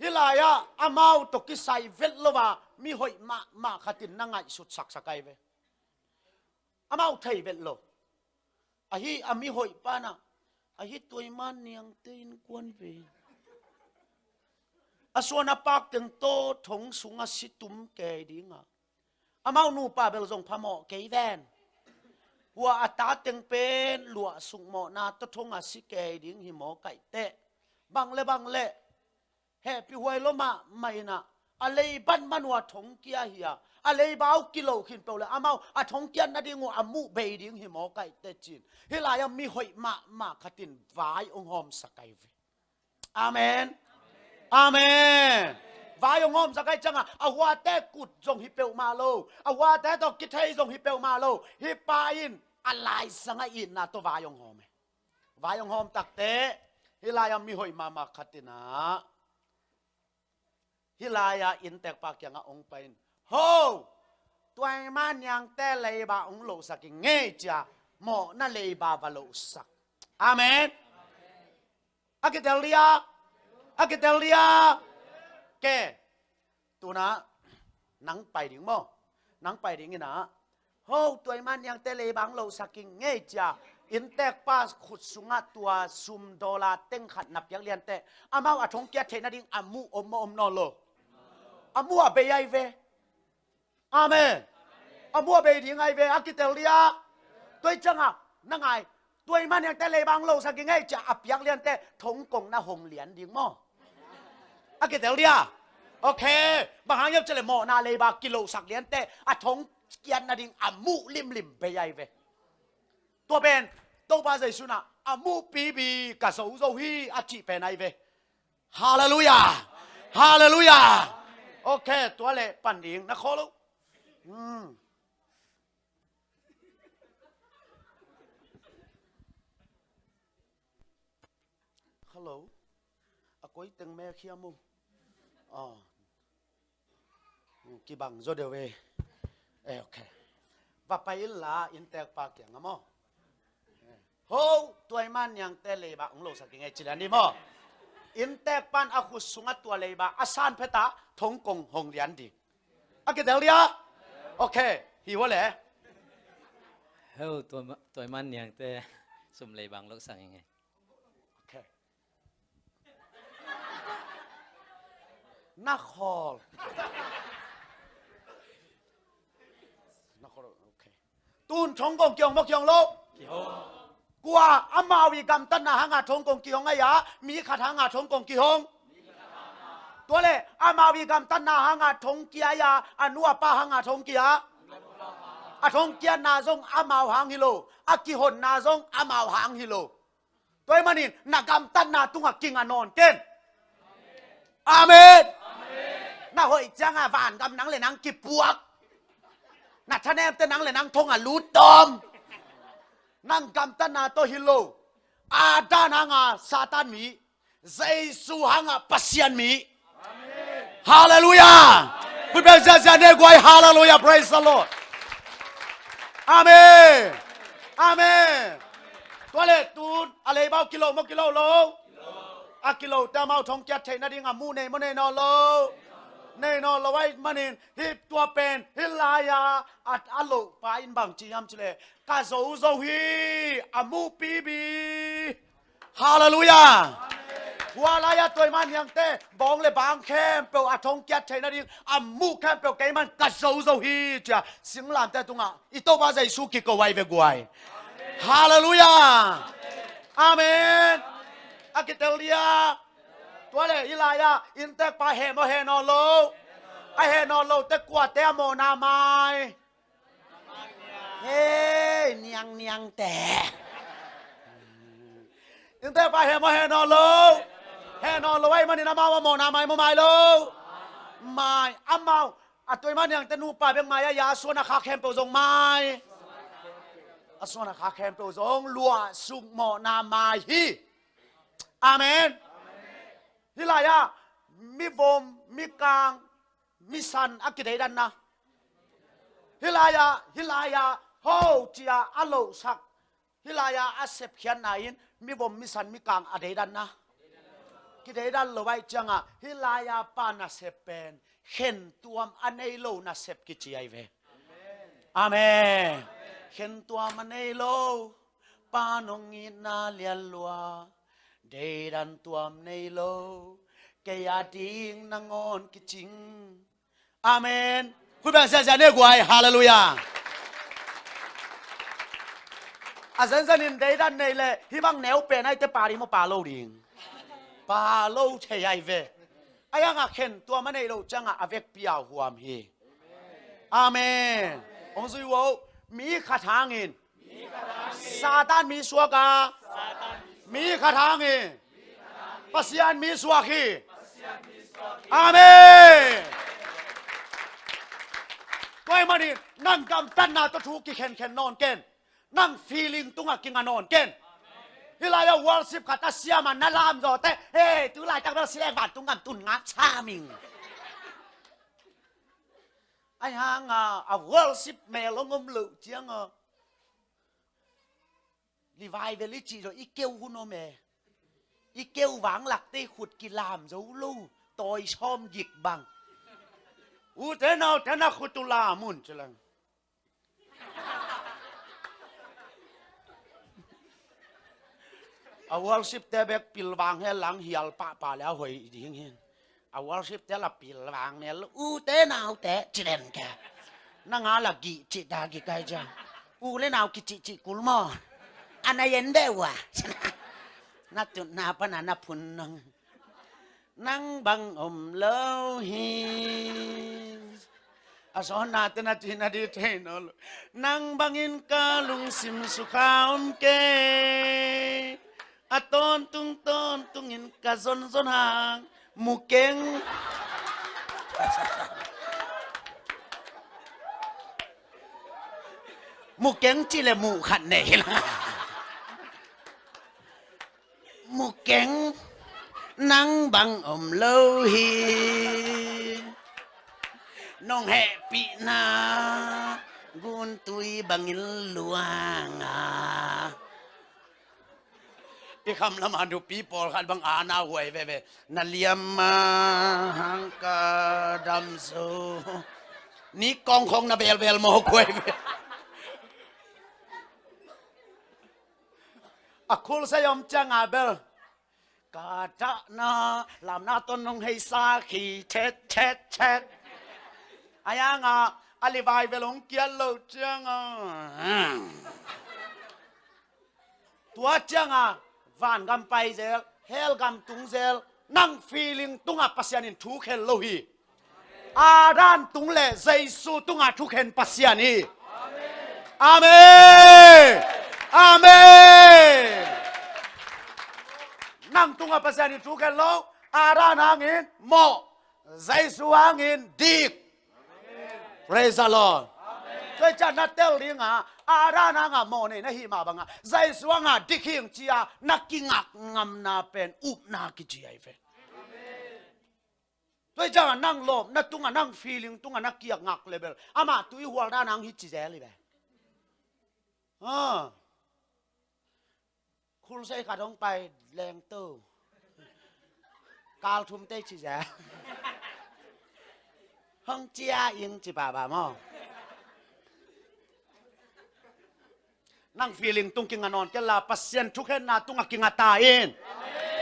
hih lai ah amau tawh kisai vet lo a, mi hoih mahmah khat in na ngaihsut saksak ahi ve. Amau thei vet lo. Ahi a mi hoih pa in ah, ahi tua i mah niangte innkuan ve, a suan a pak teng tawh thong sungah si tum kei ding a, amau nupa bel zong phamawh kei ven. Hua a ta teng pen luahsuk mawhna tawh thong a si kei ding hi mawk ahih teh, bang le bang le hehpihhuai lua mahmah in ah, a leibat man uh a thong kia hi a, a leiba uh kilo khin peuh le amau a thong kiat nading uh a muh bei ding hi mawk ahih teh ci-in, hih lai ah mi hoih mahmah khat in vai hong hawmsak ahi ve. Amen. Amen. Vai hong hawmsak ahih ciang a, a huate kut zong hi peuhmah lo, a huate tawh kithei zong hi peuhmah lo, hih pa in a laizang a itna tawh vai hong hawm e. Vai hong hawm tak teh, hih lai ah mi hoih mahmah khat in ah, hih lai ah innteekpa kiangah hong pai in, "Ho, tua i mah niangte leiba hong lohsak ing ei," ci-a mawhna leiba va lohsak. Amen. A kitel dia? A kitel dia? Ke. Tu-in ah nang pai ding maw? Nang pai ding in ah, "Ho, tua i mah niangte leiba hong lohsak ing ei," ci-a innteekpa khut sungah tua sum dollar teng khat na piak lian teh, amau a thong kiat theih nading a muh om maw, om nawn lo? A muh a bei ahi ve. Amen. A muh a bei ding ahi ve, a kitel dia? Tua ahih ciang a, na ngai, "Tua i mah niangte leiba hong lohsak ing ei," ci-a a piak lian teh thong kong na hong lian ding maw? A kitel dia? Ok. Bang hang hiam cih leh mawhna leiba kilohsak lian teh a thong kiat nading a muh limlim bei ahi ve. Tua pen Topa Jesu in ah, "A muh pipi ka zo zo hi," a cih pen ahi ve. Halleluiah. Halleluiah. Ok, tua leh pan ding na khawl lo. Hmm. Hello. A koi teng mek hiam uh? Ah. Hmm, kibang zaw deuh e. Eh, ok. Va pai inla, innteekpa kiangah maw? "Ho, tua i mah niangte leiba hong lohsak ing ei," ci lian ding maw? Innteekpa in a khut sungah tua leiba a san phet a thong kong hong lian ding. A kitel dia? Ok. Hi ua le. "Ho, tua i mah, tua i mah niangte sum leiba hong lohsak ing ei." Ok. Na khawl. Na khawl, ok. Tu-in thong kong kihong maw, kihong lo? Kihong. Kua amau i gamtatna hang a thong kong kihong ahi a, mi khat hang a thong kong kihong? Mi khat hang a. Tua le amau i gamtatna hanga thongkia a, a nu a pa hanga thongkia. A thongkiatna zong amau hang hi lo, a kihonna zong amau hang hi lo. Tua ahih manin na gamtatna tungah kinga nawn ken. Amen. Na hoih cianga vangam nang le nang kipuak. Na thanemte nang le nang thonga lut tawm. Nang gamtatna tawh hi lo. Adam hanga Satan mi, Jesu hanga Pasian mi. Halleluiah. Khut beng ziahziah ne guai. Halleluiah. Praise the Lord. Amen. Amen. Tua le tun a leibau kilo maw, kilo lo? A kilote amau thongkiat theih nading a muh nei maw, nei nawn lo? Nei nawn lo ahih manin hih tua pen hih lai-a a, a lohpa in bang ci hiam cih leh, ka zo zo hi, a muh pipi. Halleluiah. Hua lai-a tua i mah niangte bawng le bang khempeuh a thongkiat theih nading a muh khempeuh keiman ka zo zo hi, ci-a singlamteh tungah i Topa Jesu kiko ahi ve guai. Halleluiah. Amen. A kitel dia. Tua le hih lai-a inntekpa heh maw, heh nawn lo? A heh nawn lote kuate a mawhna mai? Hei, niangniangte. Inntekpa heh maw, heh nawn lo? Heh nawn lo ahih manin amau a mawhna mai maw, mai lo? Mai. Amau a tua i mah niangte nupa bek mai a, a suan a khak khempeuh zong mai. A suan a khak khempeuh zong luahsuk mawhna mai hi. Amen. Hih lai-a mivom, mikang, misan a kideidanna. Hih lai-a, hih lai-a ho ci-a a lohsak, hih lai-a a sepkhiatna in mivom, misan, mikang a deidanna. Kideidan lo ahih cianga hih lai-a pa nasep pen khentuam a nei lo nasep kici ahi ve. Amen. Khentuam a nei lo pa nong itna lianlua, deidan tuam nei lo kei a ding nangawn kicing. Amen. Khut beng ziahziah ne guai. Halleluiah. A zenzenin deidan nei le hih bang neu pen ahite pa ding maw, pa lo ding? Pa lo thei ahi ve. Ahi hanga khentuam a nei lo cianga a vekpi a huam hi. Amen. Hong zui vo. Mi khat hangin Satan mi suak a, mi khat hangin Pasian mi suak hi. Amen. Tua ahih manin nang gamtatna tawh thu kikhenkhen nawn ken. Nang feeling tungah kinga nawn ken. Hih lai-a worship khat a siama na lamzawte, hei, tu laitak bel sileng vantung gam tun ngap sa ming. Ahi hanga a worship mel hong om loh cianga revival i cih zawh i keu hun om e. I keu vanglakte i khut kilam zo lo, tawi sawm gik bang. Ute naute na khut uh lam un ci leng. A worship te bek pilvang he lang hial pahpah le a hoih ding hin. A worship te la pilvang mel ute naute ci den ke. Nang a la gih cih ta gih kai cia. U le nau kicihcih kul maw? A na yen deuh a. Na tutna pana na phun nong. Nang bang om lo hi. A sawnnate na cihna dih thei nawn lo. Nang bangin ka lungsim sukha om kei. A tawntung tawntungin ka zonzon hang. Mukeng. Mukeng cih le muh khat nei hi la. Mukeng, nang bang om lo hi. Nong hehpihna guntui bangin luang a. I kham lama nupi pawlkhat bang ana huai veve. Na liam a hang ka dam zo. Ni kongkhong na velvel mawk huai ve. A khulsai om cianga bel ka dahna lamna ton nong heisa khi thet thet thet. A yanga a livai vel hong kiat lo cianga. Tua cianga vangam pai zel, hell gam tung zel, Nang feeling tungah Pasian in thu khen lo hi. Adam tung le Jesu tungah thukhen Pasian hi. Amen. Amen. Nang tungah Pasian in thukhen lo. Adam hangin mawh, Jesu hangin dik. Praise the Lord. Tua ciang na tel ding a, Adam hangah mawh nei na hih mah bangah Jesu hangah dik hing ci-a na kingak ngamna pen upna kici ahi ve. Tua ciangah nang lawp na tungah, nang feeling tungah na kiak ngak le bel amah tuihual dan hang hi ci zel hi ve. Ah. Khulsei khat hong pai lengto. Kal thum tei ci zel. Hong cia ing ci pahpah maw? Nang feeling tung kinga nawn kei la, Pasian thukhenna tungah kinga ta in.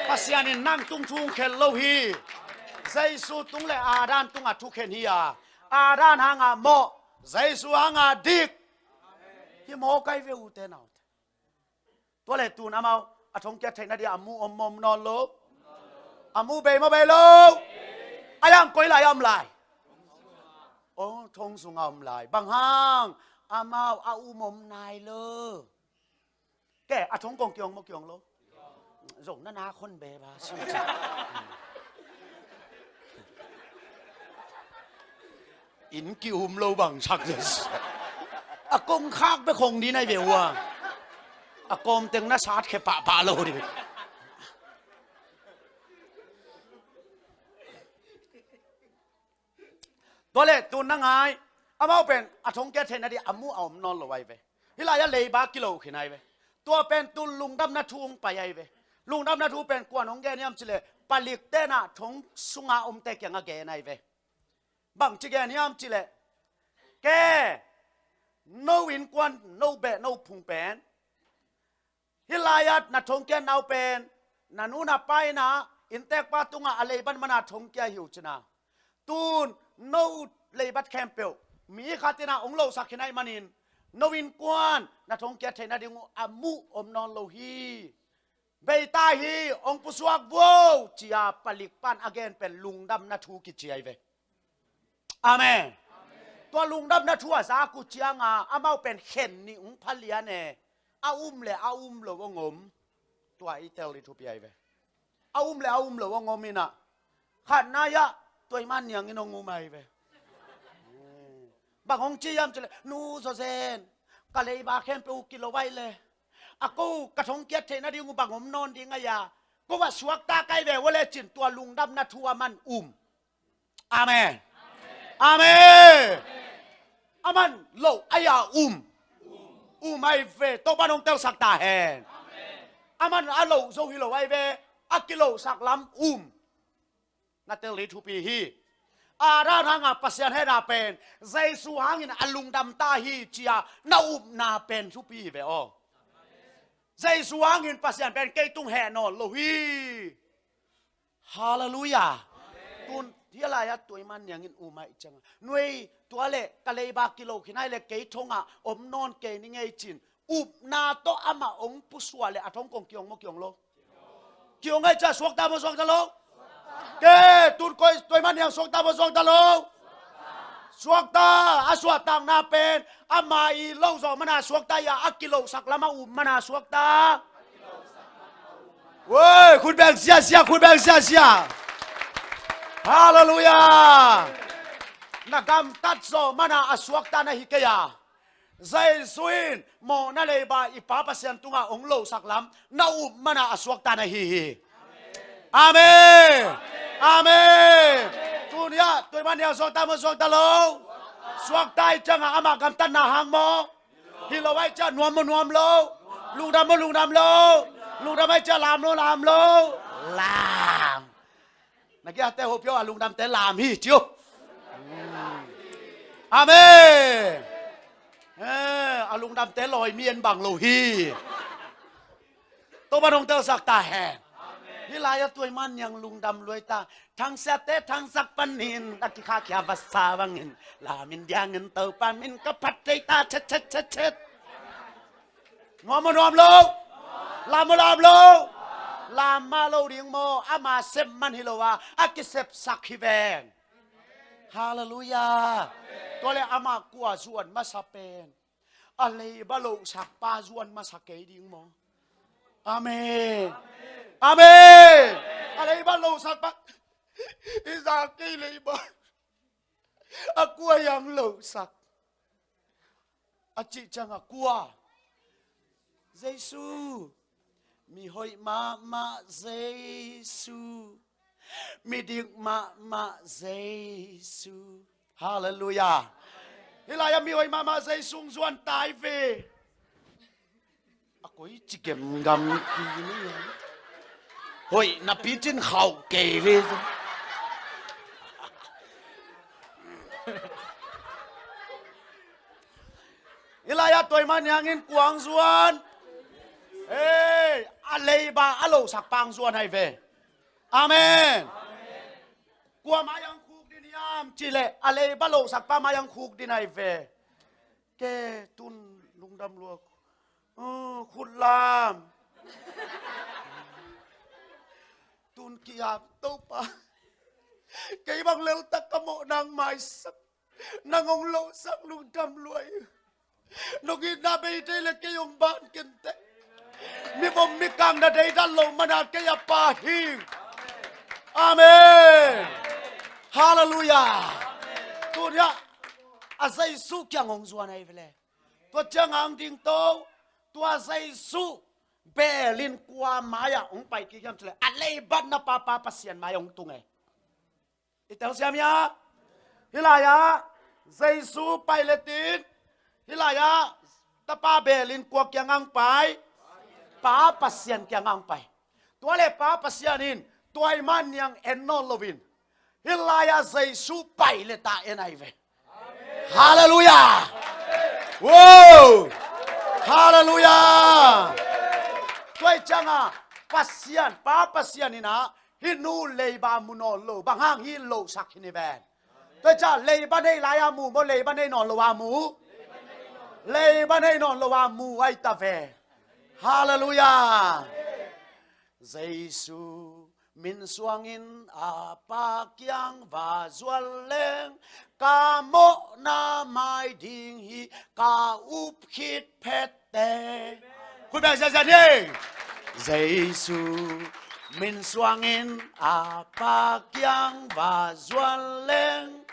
Pasian in nang tung thukhen lo hi. Jesu tung le Adam tungah thukhen hi a, Adam hangah mawh, Jesu hangah dik. Hi mawk ahi ve ute naute. Tua le tun amau a thongkia theihna dia a mu om mawm nawn lo. A mu bei maw bei lo. A yang koi lai a om lai. Oh, thong sungah om lai. Bang hang amau a um om nai lo. Ke a thong kong kiong maw kiong lo. Zong na na khon be ba si. Inn ki-um lo bangsak. A kongkhak bek hong ding ahi ve ua. A kawmteng na sat khe pahpah lo ding. Tua le tun na ngai. Amau pen a thongkia theihna dia a mu a om nawn lo ahi ve. Hih lai-ah leiba kilo khin ahi ve. Tua pen tun lungdamna thu hong pai ahi ve. Lungdamna thu pen kuan hong gen hiam cileh palik tenah thong sunga omte kiangah gen ahi ve. Bangci gen hiam cileh, ke, no innkuan, no beh, no phung pen hih lai-at na thongkia nau pen na nu na pa inah inntekpa tungah a leibat mana thongkia hi uh cina. Tun no leibat khempeuh mi khat inah hong losak khin ahih manin no innkuan na thongkia theihna ding uh a mu om nawn lo hi. Beita hi, hong pusuak vuo cia palik pan a gen pen lungdamna thu kici ahi ve. Amen. Tua lungdamna thu a zak uh cianga amau pen khen nih hong phalian e. A um le a um lo hong om. Tua i tel i thupi ahi ve. A um le a um lo hong om inah khatna-ah Tuaiman Niang in hong um ahi ve. Bang hong ci hiam cileh, nu zawzen, ka leiba khempeuh uh kilo ahi le, a ko ka thongkiat theihna ding uh bang om nawn ding ahi a, ko a suakta kai ve ua lecin tua lungdamna thu a man um. Amen. Amen. A man loh ahi a um. Um ahi ve, Topan hong telsak ta hen. A man a loh zo hi lo ahi ve, a kilohsak lam um. Na tel hi thupi hi. Adam hanga Pasian hehna pen Jesu hangin a lungdam ta hi cia na upna pen thupi hi ve aw. Jesu hangin Pasian pen kei tung heh nawn lo hi. Halleluiah. Tun hia lai-ah Tuaiman Niangin um ahi cianga, nuei tua le ka leiba kilo khin ahi le kei thongah om nawn kei ni ngei cin upna tawh amah hong pusuah le a thong kong kiong maw kiong lo? Kiong ahi cia suakta maw suakta lo? Ke, tun koi Tuaiman Niang suakta maw suakta lo? Suakta. A suahtakna pen ama i loh zawh mana suakta hi a, a kilohsak lam a um mana suakta. Woi, khut beng siasia, khut beng siasia. Halleluiah. Na gamtat zawh mana a suakta na hi kei a, Jesu in mawhna leiba i Pa Pasian tungah hong losak lam na up mana a suakta na hi hi. Amen. Amen. Tuni-ah Tuaiman Niang suakta maw suakta lo? Suakta ahi ciangah amah gamtatna hang maw? Hi lo ahi ciah nuam maw nuam lo? Lungdam maw lungdam lo? Lungdam ahi ciah lam lo lam lo? Lam. Na giate hopio a lungdamte lam hi cio. Amen. Eh, a lungdamte lawi mi en bang lo hi. Topa nong telsak ta hen. Hih lai-ah Tuaiman Niang lungdam luai ta. Thangsiate thangsak panin a kikhakhia vasa bangin lamin diangin Topa min ka phat thei ta chet chet chet chet. Nuam maw nuam lo? Lam maw lam lo? Lam mah lo ding maw, ama sep man hi lo a, a kisepsak hi ven. Halleluiah. Tua le amah kua zuan masa pen, a leiba lohsakpa zuan masa kei ding maw? Amen. Amen. A leiba lohsakpa, i za kei leiba, a kua hiam lohsak? A cih ciang a kua? Jesu. Mi hoih mahmah Jesu, mi dik mahmah Jesu. Halleluiah. Hih lai-ah mi hoih mahmah Jesu hong zuan tai ve. A koi ci gemgam ki ni. Hoih napi cin khauh kei ve. Hih lai-ah tua ahih man niangin kua hong zuan? Hei, a leiba a lohsakpa hong zuan ahi ve. Amen. Kua mai-ah hong khuk ding hiam cih leh a leiba lohsakpa mai-ah hong khuk ding ahi ve. Ke tun lungdam lua. Oh, khut lam. Tun ki-ap Topa. Kei bang leltak ka mawh nang maisak. Nang hong lohsak lungdam lua hi. Nong itna bei thei le kei hong ban kei inteh. Mi vom mi kang na deidan loh man a kei a Pa hi. Amen. Halleluiah. Tuni-ah a Jesu kiang hong zuan ahi ve le. Tua ciang hong ding to, tua Jesu beel in kua mai-ah hong pai kik hiam cih leh a leibatna Pa, Pa Pasian mai-ah hong tung e. I telsiam hia? Hih lai-ah Jesu pai le tin, hih lai-ah Tapa beel in kua kiang hong pai? Pa Pasian kiang hong pai. Tua le Pa Pasian in tua ahih man niang en nawn loin, hih lai-ah Jesu pai le ta en ahi ve. Halleluiah. Wow. Halleluiah. Tua ahih ciangin Pasian, Pa Pasian in ah hih nu leiba mu nawn lo, bang hang hih lohsak hi ni ven. Tua ahih ciangin leiba nei lai-a mu maw, leiba nei nawn lo a mu? Leiba nei nawn lo a mu ahi ta ve. Halleluiah. Jesu min suangin a Pa kiang va zuan leng, ka mawhna mai ding hi, ka up khit phette. Khut beng ziahziah ni. Jesu min suangin a Pa kiang va zuan leng,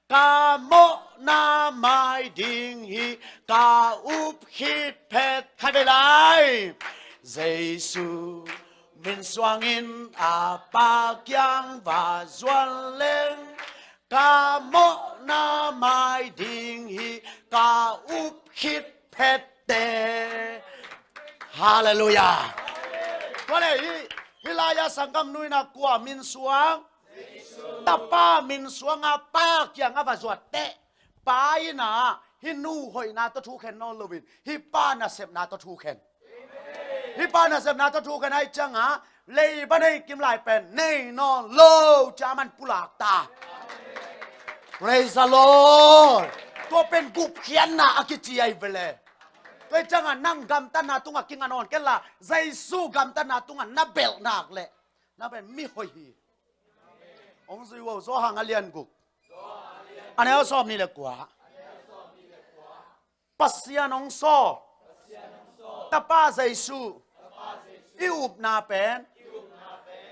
ka mawhna mai ding hi, ka up khit phet. Khatvei lai. Jesu min suangin a Pa kiang va zuan leng, ka mawhna mai ding hi, ka up khit phette. Halleluiah. Tua le hih, hih lai-a sanggam nu in ah kua min suang? Tapa min suang a Pa kiang a va zuan teh, Pa in ah hih nu hoihna tawh thukhen nawn loin, hih Pa nasepna tawh thukhen. Hih Pa nasepna tawh thukhen ahih ciangin leiba nei kim lai pen nei nawn lo ci-a aman pulak ta. Praise the Lord. Tua pen gupkhiatna a kici ahi ve le. Tua ahih ciangin nang gamtatna tungah kinga nawn kei inla, Jesu gamtatna tungah na belh nak leh, na pen mi hoih hi. Hong zui un, Johan a lian guk, a neu sawmnih le kua. Pasian hong sawl Tapa Jesu i upna pen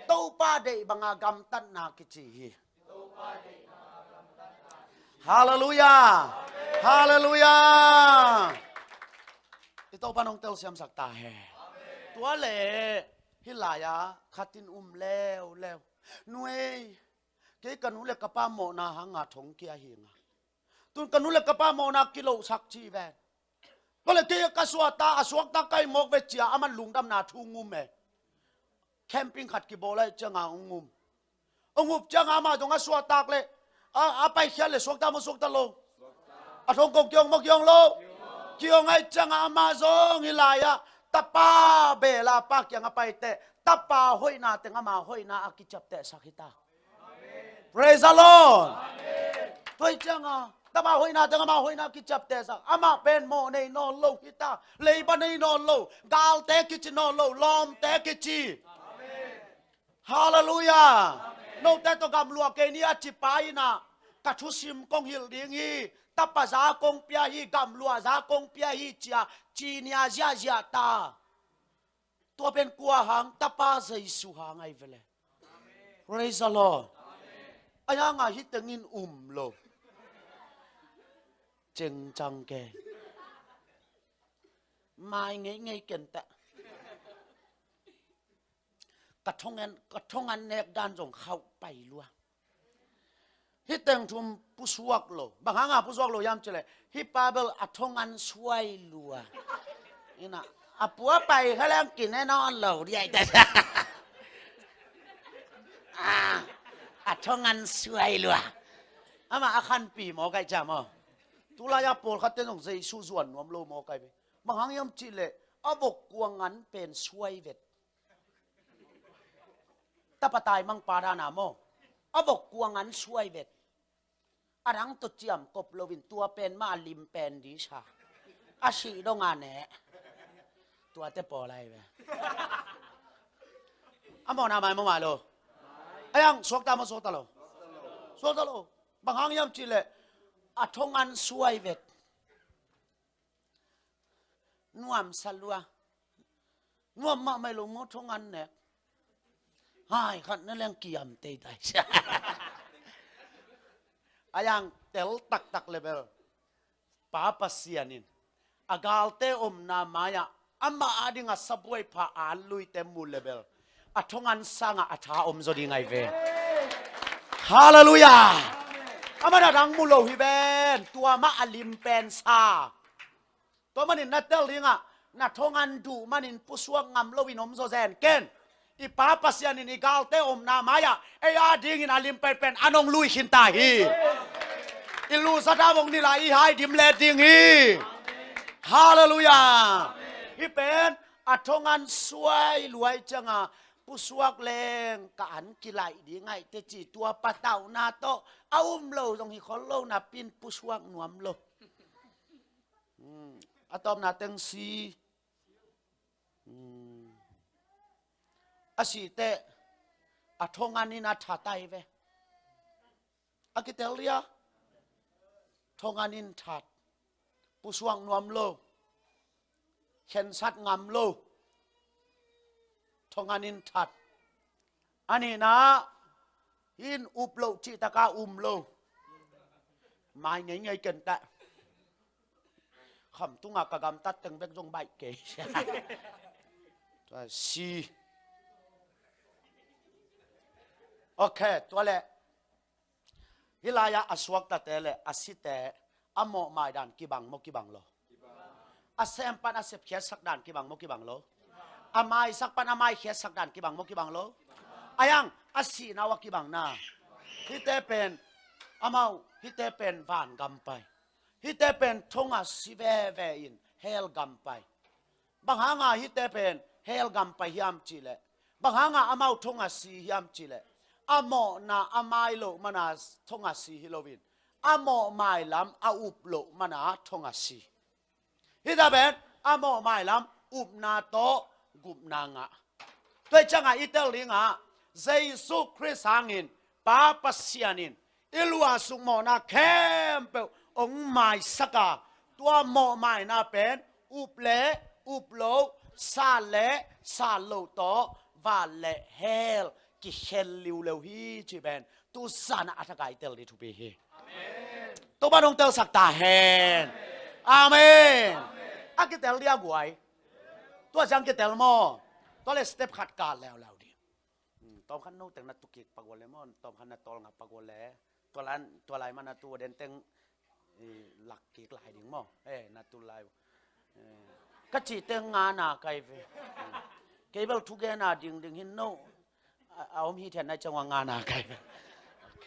Topa deih banga gamtatna kici hi. Halleluiah. Halleluiah. I Topa in hong telsiamsak ta hen. Tua le hih lai-ah khat in um leuleu. Nu ei, kei ka nu le ka pa mawhna hanga thong kia hi ing a, tun ka nu le ka pa mawhna kilohsak ci ven. Tua le kei ka suakta, a suakta ka hi mawk ve ci-a aman lungdamna thu ngum e. Camping khat kibawl ahih ciangin hong ngum. Hong up ciangin amah zong a suakta leh, a, a paikhiat leh suakta maw, suakta lo? A thong kong kihong maw, kihong lo? Kihong ahih ciangin amah zong hih lai-ah Tapa beel a Pa kiang a pai teh, Tapa hoihna teng ama hoihna a kiciaptehsak hi ta. Praise the Lord. Tua ahih ciangin Tapa hoihna teng ama hoihna kiciaptehsak. Amah pen mawh nei nawn lo hi ta. Leiba nei nawn lo. Galte kici nawn lo. Lawmte kici. Halleluiah. Note tawh gamluah kei ni a ci pa in ah, ka thusim kong hilh ding hi, tapa za kong pia hi, gamluah za kong pia hi, ci-a ci nia ziahziah ta. Tua pen kua hang? Tapa Jesu hang ahi ve le. Praise the Lord. Ahi hangah hih tengin um lo. Cengcang kei. Mai ngeingei ken teh. Ka thongan, ka thongan nek dan zong khauh pai lua. Hih teng thum pusuak lo. Bang hanga pusuak lo hiam cih leh, hih pa bel a thongan suai lua. Ina, a pua pai kha leng kine nawn lo diai ta. Ah, a thongan suai lua. Amah a khanpi mawk ai cia maw. Tulai-a pawlkhatte zong Jesu zuan nuam lo mawk ai ve. Bang hang hiam cih leh, a vok kuangan pen suai vet. Tapa taimang pa dana maw. A vok kuangan suai vet. A dang tawh ciamkop loin tua pen mah a lim pen disa. A sih donga ne. Tuate pawl ahi ve. A mawhna mai maw mai lo. A yang suakta maw suakta lo. Suakta lo. Bang hang hiam cih leh, a thongan suai vet. Nuamsa lua. Nuam mahmah lo maw thongan nek. Hai khat na leng kiam teitai. A yang tel taktak le bel, Pa Pasian in a galte omna mai-ah amah ading a sabuai pha an luite mu le bel, a thongan sangah a tha om zaw ding ahi ve. Halleluiah. Amah na dang mu lo hi ven. Tua mah a lim pen sa. Tua manin na tel dingah, na thongan duh manin pusuak ngam loin om zaw zen ken. I Pa Pasian in i galte omna mai-ah ei adingin a lim penpen a nong lui khin ta hi. I luhsat a vong nila i hai dim let ding hi. Halleluiah. Hih pen a thongan suai luai cianga pusuak leng ka an kilaih ding aih teci, tua patauhna tawh a um lo zong hi khol lo napin pusuak nuam lo. Hmm. A tawpna teng si. Hmm. A sih teh a thongan in a that ahi ve. A kitel dia. Thongan in that. Pusuak nuam lo. Khensat ngam lo. Thongan in that. A nihna in up loh cihtaka um lo. Mai ngeingei ken teh. Khamtunga ka gamtat teng bek zong baih kei. Tua si. Ok, tua leh. Hih lai-ah a suaktate le a site a mawhmai dan kibang maw kibang lo? A sem pan a sepkhiatsak dan kibang maw kibang lo? A maisak pan a maikhiatsak dan kibang maw kibang lo? A yang a sihna uh a kibang na. Hihte pen amau, hihte pen van gam pai. Hihte pen thong a si veve in hell gam pai. Bang hanga hihte pen hell gam pai hiam cihleh, bang hanga amau thong a si hiam cihleh, a mawhna a mai loh mana thong a si hi loin, a mawhmai lam a up loh mana thong a si. Hihte pen a mawhmai lam upna tawh gupna ngah. Tua hi ciangah i tel dingah Jesu Khrist hangin Pa Pasian in i luahsuk mawhna khempeuh hong maisak a, tua mawhmaina pen up le up loh, sat le sat loh tawh van le hell kikhen liuleu hi cih pen tu zanah a thak a i tel ding thupi hi. Topa nong telsak ta hen. Amen. A kitel dia guai. Tua ciang kitel maw? Tua le step khat ka leuleu ding. Hmm, tawmkhat no teng na tukik pak uh le maw, tawmkhat na tawlnga pak uh le. Tua lai, tua lai mana tu den teng, eh, lak kik lai ding maw. Eh, na tu lai. Eh, ka cih teng nga na kai ve. Hmm. Kei bel thugena dingding hin no. A, a om hi thian nai ciang ua nga na kai ve. Ok.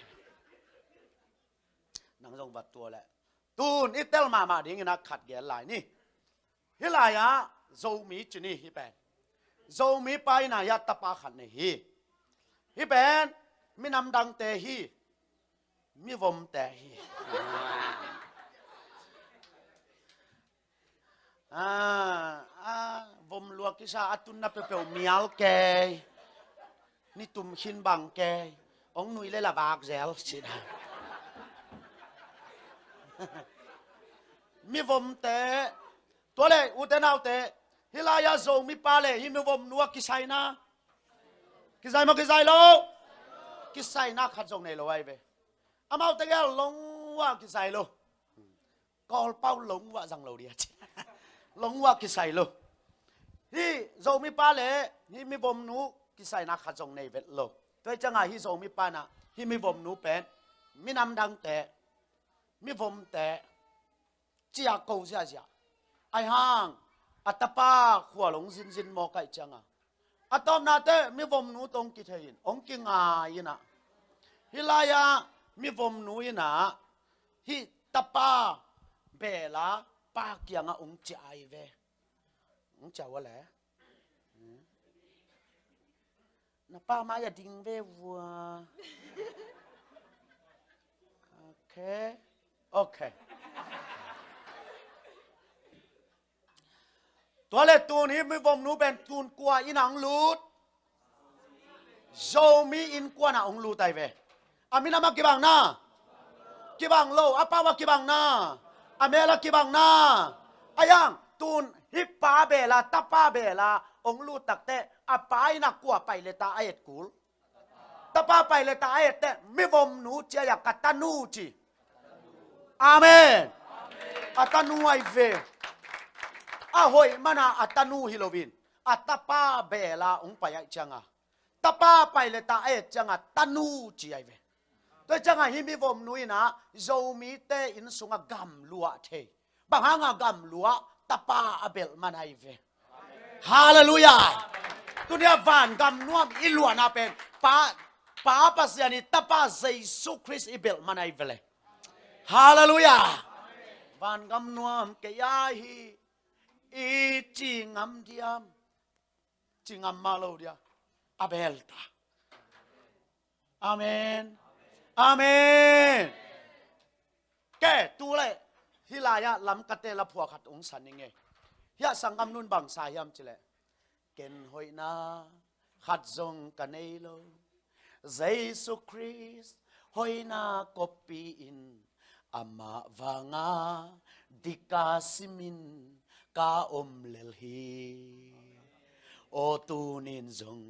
Nang zong va tua le. Tun i tel mahmah dingin a khat gel lai ni. Hih lai-ah Zomi ci ni hih pen. Zomi pa in a hiah tapa khat nei hi. Hih pen minam dangte hi. Mivomte hi. Ah, ah, vom lua kisa a tunna peuhpeuh mial kei. Ni tum khin bang kei, hong nui le la vak zel, ci na. Mivomte, tua le, ute naute, hih lai-ah Zomipa le hih mivomnu ah kisaina. Kisai maw, kisai lo? Kisaina khat zong nei lo ahi ve. Amaute gel longua kisai lo. Kawlpau longua zang lo dia ci. Longua kisai lo. Hih Zomipa le hih mivomnu kisaina khat zong nei vet lo. Tua hi ciangah hih Zomipa in ah hih mivomnu pen minam dangte, mivomte, ci-a ko ziahziah. Ahi hang a tapa khual hong zinzin mawk ahih ciangah, a tawpna teh mivomnu tawh hong kithei in, hong kingai in ah, hih lai-ah mivomnu in ah hih tapa beel a pa kiangah hong ciah ahi ve. Hong ciah uh a le, na pa mai-ah ding ve vua. Ok. Ok. Tua le tun hih mivomnu pen tun kua inn ah hong lut? Zomi innkuan ah hong lut ahi ve. A minam ah kibang na? Kibang lo. A pau ah kibang na? A meel ah kibang na? Ahi hang tun hih pa beel a, tapa beel a hong lut takteh a pa in ah kua pai le ta a et kul? Tapa pai le ta a etteh mivomnu ci a, ka tanu ci. Amen. A tanu ahi ve. A hoih mana a tanu hi loin a tapa beel a hong pai ahih ciangah, tapa pai le ta a et ciangah tanu ci ahi ve. Tua ciangah hih mivomnu in ah Zomite inn sungah gamluah thei. Bang hanga gamluah? Tapa a belh man ahi ve. Halleluiah. Tuni-ah vangam nuam i luahna pen Pa, Pa Pasian i Tapa Jesu Khrist i belh man ahi ve le. Halleluiah. Vangam nuam kei ahi i ci ngam diam? Ci ngam mah lo dia. A beel ta. Amen. Amen. Ke, tu le, hih lai-ah Lamkate la phuah khat hong san ing e. Hiah sanggam nun bang sa hiam cih leh, ken hoihna khat zong ka nei lo. Jesu Khrist hoihna koppi in, amah vanga dik ka simin ka om lel hi. Aw tunin zong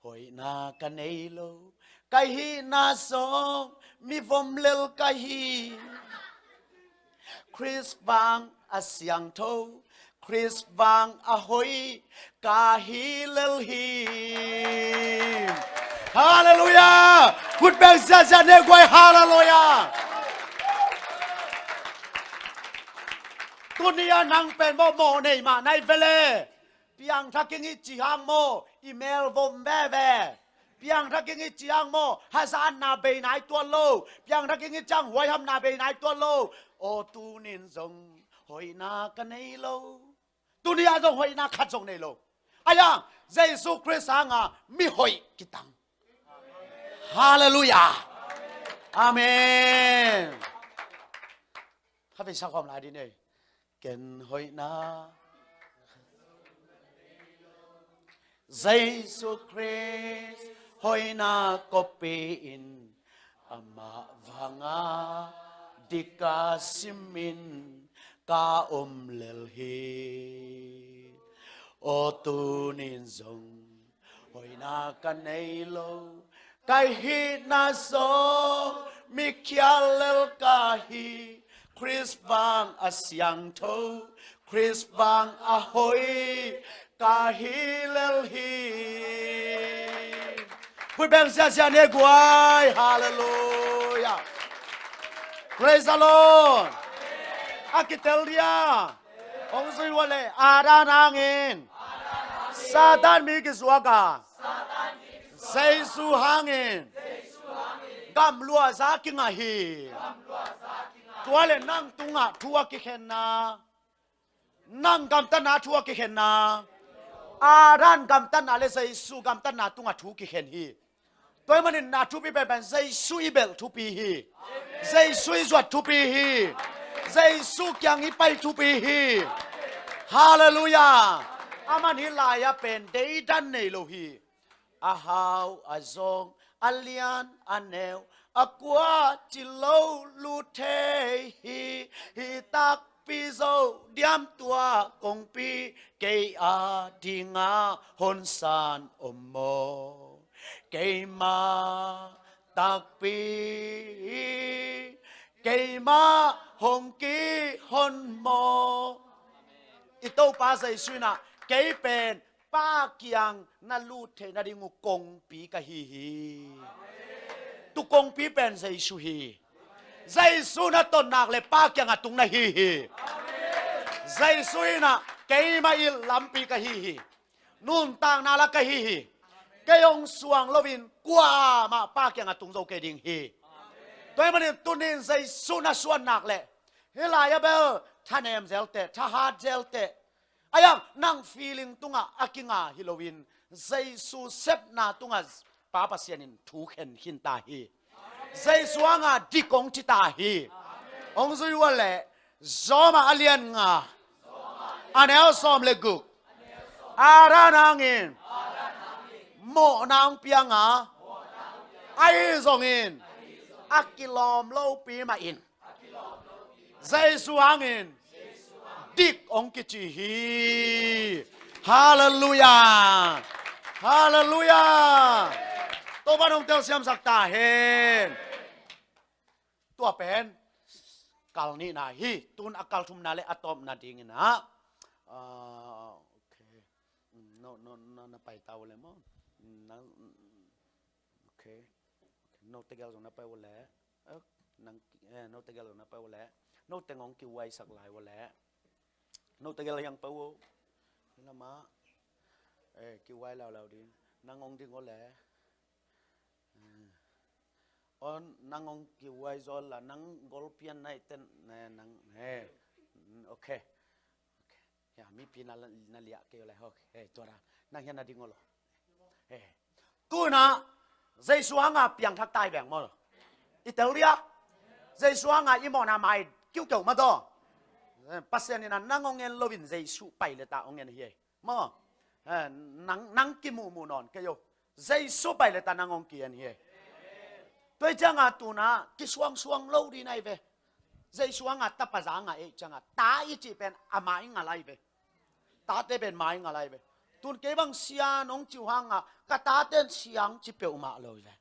hoihna ka nei lo, ka hihna sawm mivom lel ka hi. Khrist vang a siangtho, Khrist vang a hoih ka hi lel hi. Halleluiah. Khut beng ziahziah ne guai, halleluiah. Tuni-ah nang pen mawh mawh nei mah nai ve le. Piangthak ing i ci hang maw, i mel vom veve. Piangthak ing i ci hang maw, hazatna bei nai tuan lo. Piangthak ing i ci hang huaihamna bei nai tuan lo. Aw tunin zong hoihna ka nei lo. Tuni-ah zong hoihna khat zong nei lo. Ahi hang Jesu Khrist hanga mihoih kitang. Halleluiah. Amen. Kha vei sa khawm lai dih ni. Ken hoihna Jesu Khrist hoihna koppi in, amah vanga dik ka simin ka om lel hi. Aw tunin zong hoihna ka nei lo, ka hihna sawm mikhial lel ka hi. Khrist vang a siangtho, Khrist vang a hoih ka hi lel hi. Khut beng ziahziah ne guai. Halleluiah. Praise the Lord. A kitel dia. Hong zui uh a le, Adam hangin Satan mi kizuak a, Jesu hangin gamluah za kingah hi. Tua le nang tungah thu a kikhenna, nang gamtatna thu a kikhenna, Adam gamtatna le Jesu gamtatna tungah thu kikhen hi. Tua ahih manin na thupi penpen Jesu i belh thupi hi. Jesu i zuat thupi hi. Jesu kiang i pai thupi hi. Halleluiah. Aman hih lai-ah pen deidan nei lo hi. A hau a zong, a lian a neu, a kua ci lo lut thei hi. Hi takpi zo diam tua kongpi, kei a dinga honsan om maw? Keima takpi, keima hong kihon maw? I Topa Jesu in ah kei pen Pa kiang na lut theih nading uh kongpi ka hi hi. Tu kongpi pen Jesu hi. Jesu na ton nak leh Pa kiang a tung na hi hi. Jesu in ah keima i lampi ka hi hi. Nuntakna la ka hi hi. Kei hong suang loin kuamah Pa kiang a tung zo kei ding hi. Tua ahih manin tuni-in Jesu na suan nak leh hih lai-ah bel thanem zel teh, thahat zel teh. Ahi zongin nang feeling tungah a kinga hi loin Jesu sepna tungah Pa Pasian in thu khen khin ta hi. Jesu hanga dik hong ci ta hi. Hong zui uh leh Rom a lian nga, a neu sawm le guk. Adam hangin mawhna hong piang a, ahi zongin a kilawm lopi mah in Jesu hangin dik hong kici hi. Halleluiah. Halleluiah. Topa'n hong telsiamsak ta hen. Tua pen kal nihna hi. Tun a kal thumna le a tawpna dingin ah, ah, okay. No, no, no, na pai ta uh leh maw? Na, okay. Note gel zong na pai uh leh. Eh, nang, eh, note gel zong na pai uh leh. Note ngong kiuaisak lai uh leh. Note gel hiang pai uh. Lama, eh, kiuai laulau ding. Nang ngong ding uh leh. Eh. On nang ngong kiuai zaw la, nang golpian nai ten, eh, nang, eh. Mm, okay. Okay. Ya, mipi na, na liah kei uh leh, okay, tua dan. Nang hiah na ding uh lo. Eh. Tuna, Jesu hanga piangthak ta hi veng maw? I tel dia? Jesu hanga i mawhna mai kiukeu mah tawh. Eh, Pasian in ah nang hong en loin Jesu pai leh ta hong en hi ei. Maw? Eh, nang, nang kimuhmuh nawn kei o. Jesu pai leh ta nang hong ki-en hi ei. Tua hi cianga tuna kisuangsuang lo ding ahi ve. Jesu hanga tapa za ngah ei cianga ta i cih pen a maingal ahi ve. Tate pen maingal ahi ve. Tun kei bang sia nong ci uh hanga ka tate'n sia hong ci peuhmah lo hi ve.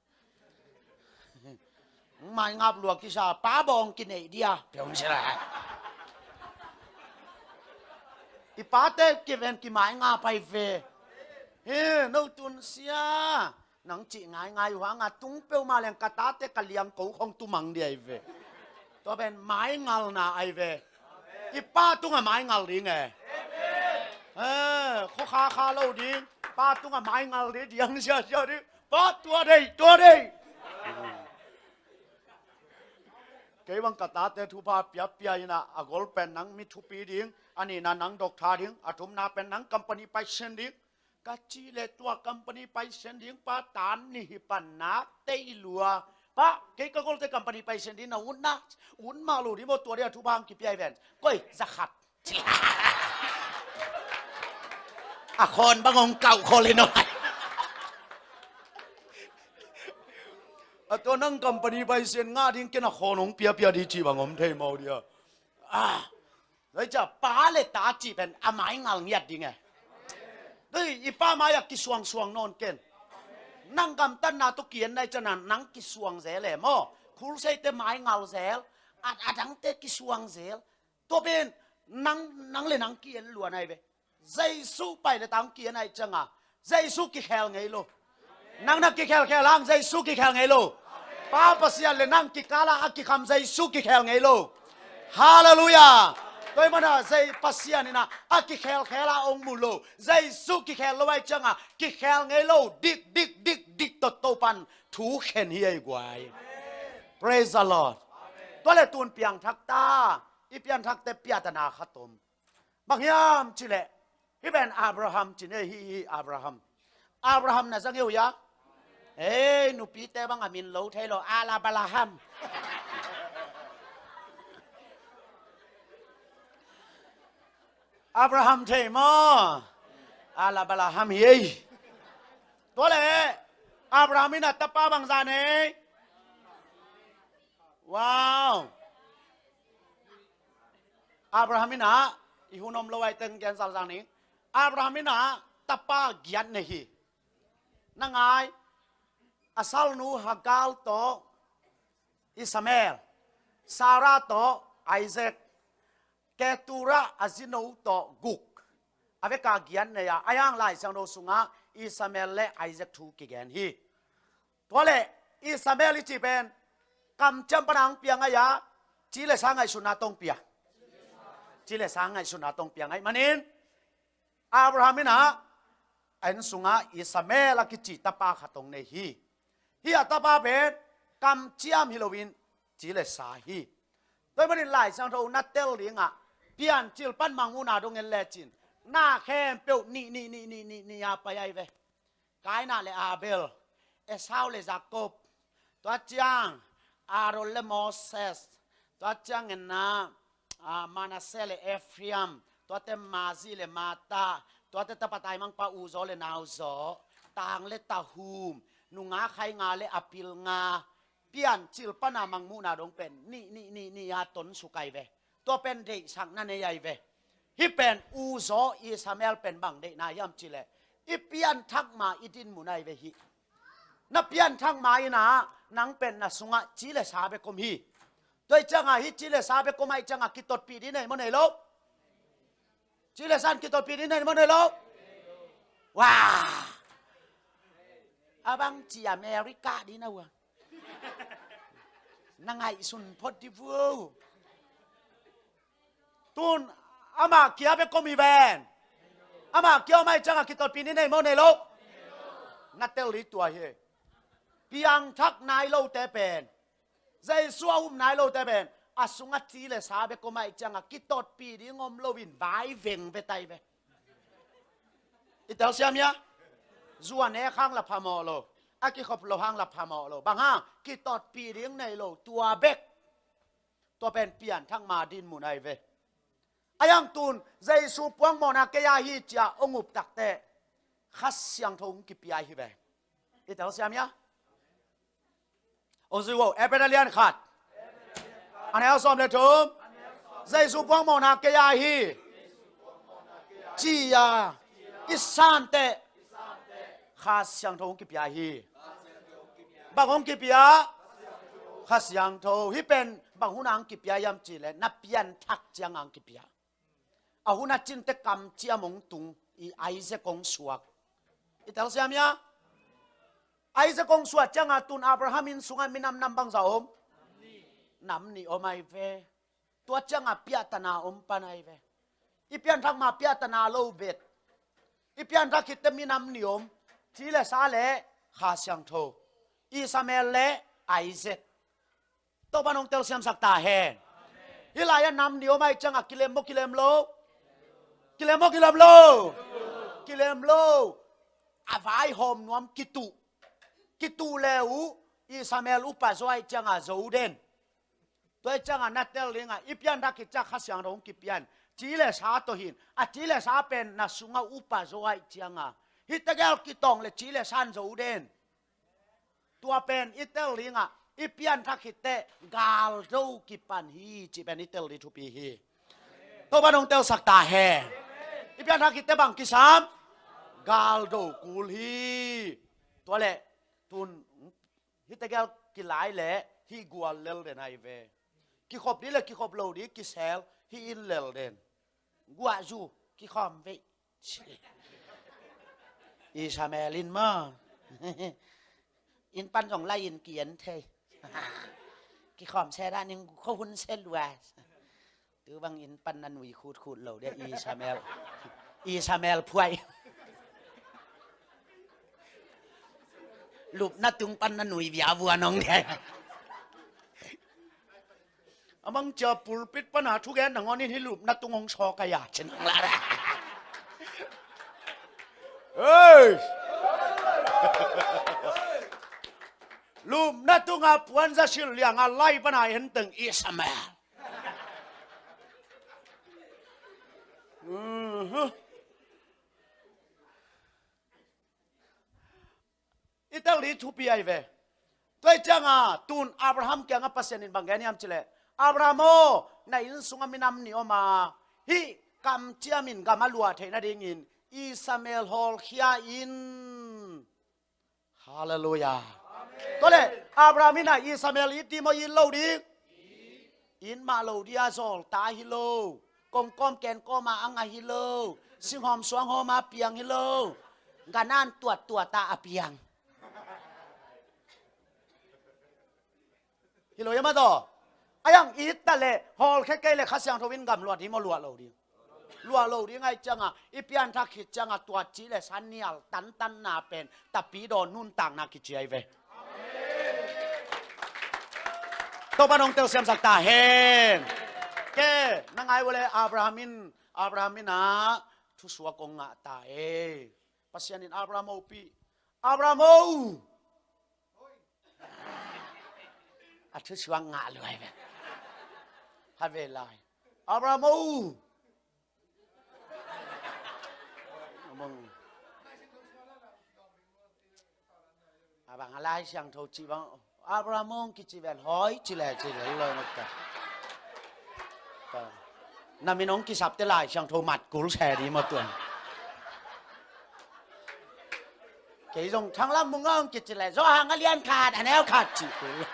Maingap lua kisa, pa bawng kineih dia peuh ci la. I pate kiven kimaingap ahi ve. He, no tun sia nang cih ngaingai uh hanga tung peuhmah leng ka tate ka liangko khong tumang ding ahi ve. Tua pen maingalna ahi ve. I pa tungah maingal ding e. Eh, khua kha kha lo ding. Pa tungah maingal ding, diang siasia ding. Pa tua dei, tua dei. Kei bang ka tate thupha piapia inah, a gol pen nang mi thupi ding, a nihna nang doctor ding, a thumna pen nang company paisen ding. Ka cih leh tua company paisen ding pa tan nih hi pan nak tei lua. Pa, kei ka golte company paisen ding na utna, ut mah lo ding maw, tua ding a thupha hong kipia hi ven. Koi, za khat. A khawn bang hong kauh khol hi no. A tua nang company paisen ngah ding ken a khawn hong piapia ding cih bang om thei mawk dia. Ah, Tua hi ciah pa le ta cih pen a maingal ngiat ding e. Tua hi i pa mai-ah kisuangsuang nawn ken. Nang gamtatna tawh ki-en na hi ciangin nang kisuang zel e maw? Khulseite maingal zel, a, a dangte kisuang zel. Tua pen nang, nang le nang ki-en lua na hi ve. Jesu pai le tang ki-en ahih cianga Jesu kikhel ngei lo. Nang na kikhelkhel hang Jesu kikhel ngei lo. Pa Pasian le nang kikala a kikham Jesu kikhel ngei lo. Halleluiah. Tua hi mana Pasian inah a kikhelkhel a hong mu lo. Jesu kikhel lo ahih cianga kikhel ngei lo. Dik, dik, dik, dik tawh Topa'n thu khen hi ei guai. Praise the Lord. Tua le tun piangthak ta. I pianthakte piatana khat om. Bang hiam cih leh hih pen Abraham ci ni hi, hi Abraham. Abraham na zang hi uh hia? Ei, nupite bang a min lo thei lo, Alabalaham. Abraham thei maw? Alabalaham hi ei. Tua leh Abraham in ah tapa bangzah nei? Wow. Abraham in ah, i hun om lo ai teng gen salzang ni. Abraham in ah tapa giat nei hi. Na ngai, a salnu Hagar tawh Ishmael, Sarah tawh Isaac, Keturah a zino tawh guk. A vek a giat nei a, a hiang Lai Siangtho sungah Ishmael le Isaac thu kigen hi. Tua leh Ishmael i cih pen kamciam pan a hong piang ai a, ci le sa ngaihsutna tawh hong pia. Ci le sa ngaihsutna tawh hong piang ai manin Abraham in ah a inn sungah Ishmael a kici tapa khat hong nei hi. Hih a tapa pen kamciam hi loin ci le sa hi. Tua ahih manin Lai Siangtho na tel dingah Piancil pan Mangmuhna dong en lecin na khempeuh nih nih nih nih nih nih a pai ai ve. Kaina le Abel, Esau le Jacob, tua ciang Aaron le Moses, tua ciang en na, ah, Manasseh le Ephraim, tuate Mazi le Mata, tuate tapa taimangpa uzaw le nauzaw, tang le tahum, nungak khainga le a pilnga, Piancil pan a Mangmuhna dong pen nih nih nih nih a tonsuk ai ve. Tua pen deihsakna nei ai ve. Hih pen uzaw Ishmael pen bang deihna hiam cih leh i pianthak ma i dinmun ai ve hih. Na pianthak ma in ah nang pen na sungah ci le sa bek om hi. Tua ahih ciangah hih ci le sa bek om ahih ciangah kitotpih ding nei maw nei lo? Ci le sa in kitotpih ding nei maw nei lo? Wah. A bang ci America ding na uh a. Na ngaihsun phot dih vo. Tun amah kia bek om hi ven. Amah kia om ahih ciangah kitotpih ding nei maw nei lo? Na tel dih tua hi. Piangthak nai lote pen, Jesu a um nai lote pen a sungah ci le sa bek om ahih ciangah kitotpih ding om loin vai veng ve tai ve. I telsiam hia? Zu a nek hang la phamawh lo, a kikhop loh hang la phamawh lo. Bang hang? Kitotpih ding nei lo, tua bek. Tua pen pianthak ma dinmun ai ve. A hiang tun Jesu puangmawhna kei a hi ci-a hong up takteh Kha Siangtho hong kipia hi ve. I telsiam hia? Hong zui vo, Efesa lian khat, a neu sawm le thum. Jesu puangmawhna kei a hi ci-a i santeh Kha Siangtho hong kipia hi. Bang hong kipia? Kha Siangtho. Hih pen bang hun a hong kipia hiam cih leh na pianthak ciang a hong kipia. A hun a cinte kamciam hong tung, i Isaac hong suak. I telsiam hia? Isaac hong suak ciangah tun Abraham inn sungah minam nam bangzah om? Nam nih om ai ve. Tua ciangah piahtana om pan ai ve. I pianthak ma piahtana lo bet. I pianthak khitte minam nih om. Ci le sa le Kha Siangtho. Ishmael le Isaac. Topa nong telsiamsak ta hen. Hih lai-ah nam nih om ahih ciangah kilem maw kilem lo? Kilem maw kilem lo? Kilem lo. A vaihawm nuam kituh. Kituh le uh Ishmael upa zaw ahih ciangah zo den. Tua ahih ciangah na tel dingah i pianthak khit ciang Kha Siangtho hong kipian. Ci le sa tawh hin. A ci le sa pen na sungah upa zaw ahih ciangah hih tegel kitawng le ci le sa in zo den. Tua pen i tel dingah i pianthak khitteh galdo kipan hi cih pen i tel ding thupi hi. Topa nong telsak ta hen. I pianthak khitteh bang kisam? Galdo kul hi. Tua leh tun hih tegel kilai leh hih gual lel den ai ve. Kikhop ding le kikhop lo ding kisel hih inn lel den. Guah zu kikhawm veih. Ishmael in maw? Inn pan zong lai in ki-en thei. Kikhawm se dah ning kho hun se lua. Tu bang inn pan na nui khutkhut lo dia Ishmael. Ishmael phuai. Lupna tung pan na nui bia vua nong dia. A mang cia pulpit pana thugen nangawn in hih lupna tung hong sawk a ya cin hong la. Hei! Lupna tunga puanza silh lianga lai pana en teng Ishmael. Mhm. I tel ding thupi ahi ve. Tua hi cianga tun Abraham kiangah Pasian in bang gen hiam cileh, Abraham aw, na inn sungah minam nih om a, hih kamciamin gam a luah theih nadingin Ishmael hawlkhia in. Halleluiah. Tua leh Abraham in a Ishmael it ding maw, it lo ding? It mah lo ding a, zawlta hi lo. Kongkawm kenkawm a a ngah hi lo. Singhawm suanghawm a piang hi lo. Ganan tuattuat a a piang. Hi lo ia mah taw. A iang it ta leh hawlkhia kei leh Kha Siangtho in gam luah ding maw, luah lo ding? Luah lo ding ahi cianga, i pianthak khit cianga tua ci le sa nial tantanna pen Tapidaw nuntakna kici ahi ve. Topa nong telsiamsak ta hen. Ke, na ngai uh leh Abraham in, Abraham in a thusuak kong ngah ta e. Pasian in Abraham hopih. Abraham aw! A thusuak ngah luai ve. Ha ve lai. Abraham aw! A bang a Lai Siangtho cih bang, Abraham aw kici ven, hoi ci le ci le lo na ta. Na min hong kisapte Lai Siangtho mat kul se ding maw tua. Kei zong Thanglam Mung aw hong kici le Johan a lian khat a neu khat cih kul.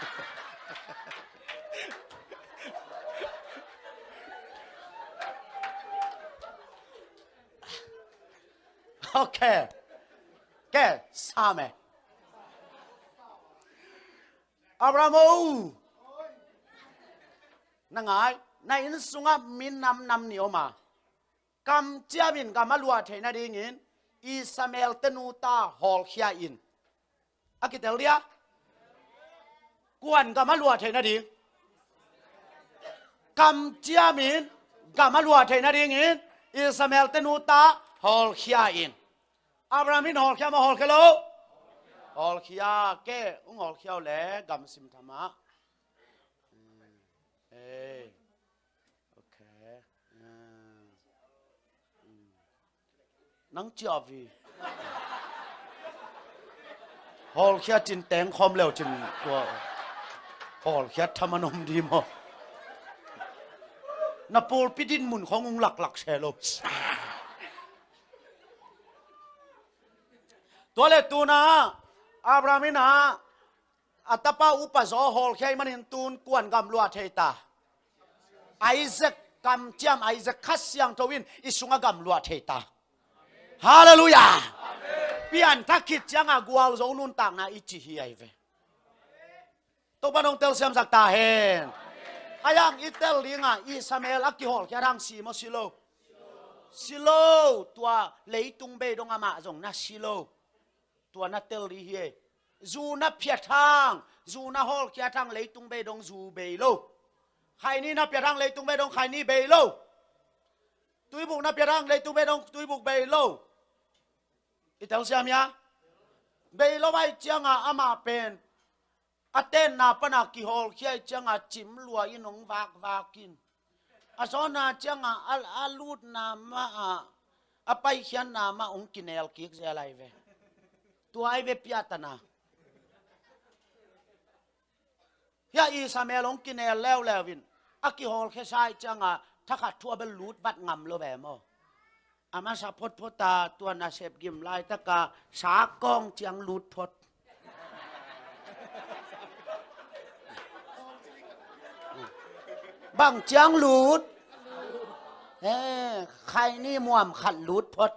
Ok. Ke, sam e. Abraham aw, na ngai, na inn sungah minam nam nih om a, kamciamin gam a luah theih nadingin Ishmael te nu ta hawlkhia in. A kitel dia? Kuan gam a luah theih nading? Kamciamin gam a luah theih nadingin Ishmael te nu ta hawlkhia in. Abraham in hawlkhia maw, hawlkhia lo? Hawlkhia. Ke, hong hawlkhia uh leh gam sim tham ah. Ei. Ok. Nang ciah vi. Hawlkhia cin teng khawm leu cin tua. Hawlkhia tham a nom ding maw? Na pulpit in mun khong hong laklak se lo. Tua le tuna Abraham in a, a tapa upa zaw hawlkhia ahih manin tun kuan gam luah thei ta. Isaac, kamciam Isaac Kha Siangtho in i sungah gam luah thei ta. Halleluiah. Pianthak khit cianga gualzo nuntakna i ci hi ahi ve. Topa nong telsiamsak ta hen. A iang i tel dinga Ishmael a kihawlkhiat hang si maw, si lo? Si lo. Tua leitung bei dong amah zong na si lo. Tua na tel ding hi e. Zu na phiat hang, zu na hawlkhiat hang leitung bei dong zu bei lo. Khaini na phiat hang leitung bei dong khaini bei lo. Tuibuk na phiat hang leitung bei dong tuibuk bei lo. I telsiam hia? Bei lo ahih cianga amah pen a tenna pana kihawlkhia ahih cianga cim lua in hong vakvak in. A sawtna cianga a, a lutna mah a, a paikhiatna mah hong kinel kik zel ahi ve. Tua ahi ve piatana. Hia Ishmael hong kinel leuleu in a kihawlkhia sa ahih cianga thakhat thu a bel lut vat ngam lo ve maw? A masa photphot a tua nasep gim laitaka sakawng ciang lut phot. Bang ciang lut? He, khaini muam khat lut phot.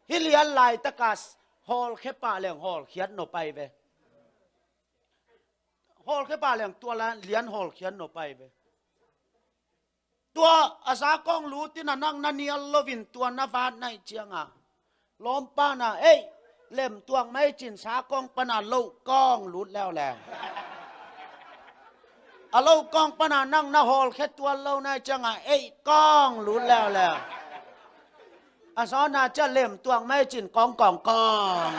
Hih lian laitaka hawlkhia pah leng hawlkhiat nop ahi ve. Hawlkhia pah leng tua lian hawlkhiat nop ahi ve. Tua a sakawng lut in a nang na nial loin tua na vat na hih cianga lawmpa na, ei, lemtuak mai cin sakawng pana lohkawng lut leuleu. A lohkawng pana nang na hawlkhia tuan lo na hih cianga ei kawng lut leuleu. A sawtna cia lemtuak mai cin kawng kawng kawng.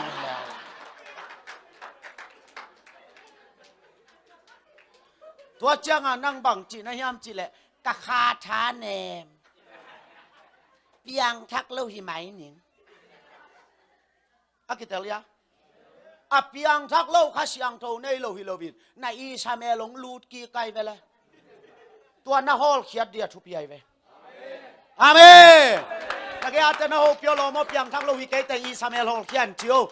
Tua cianga nang bang cih na hiam cih leh ka kha tha nem. Piangthak lo hi mai ning. A kitel hia? A piangthak lo, Kha Siangtho nei lo hi loin na Ishmael hong lut kik ai ve le. Tua na hawlkhiat dia thupi ai ve. Amen. Na gei a te na hopih aw lawm aw, piangthak lo hi kei teh Ishmael hawlkhia in ci o.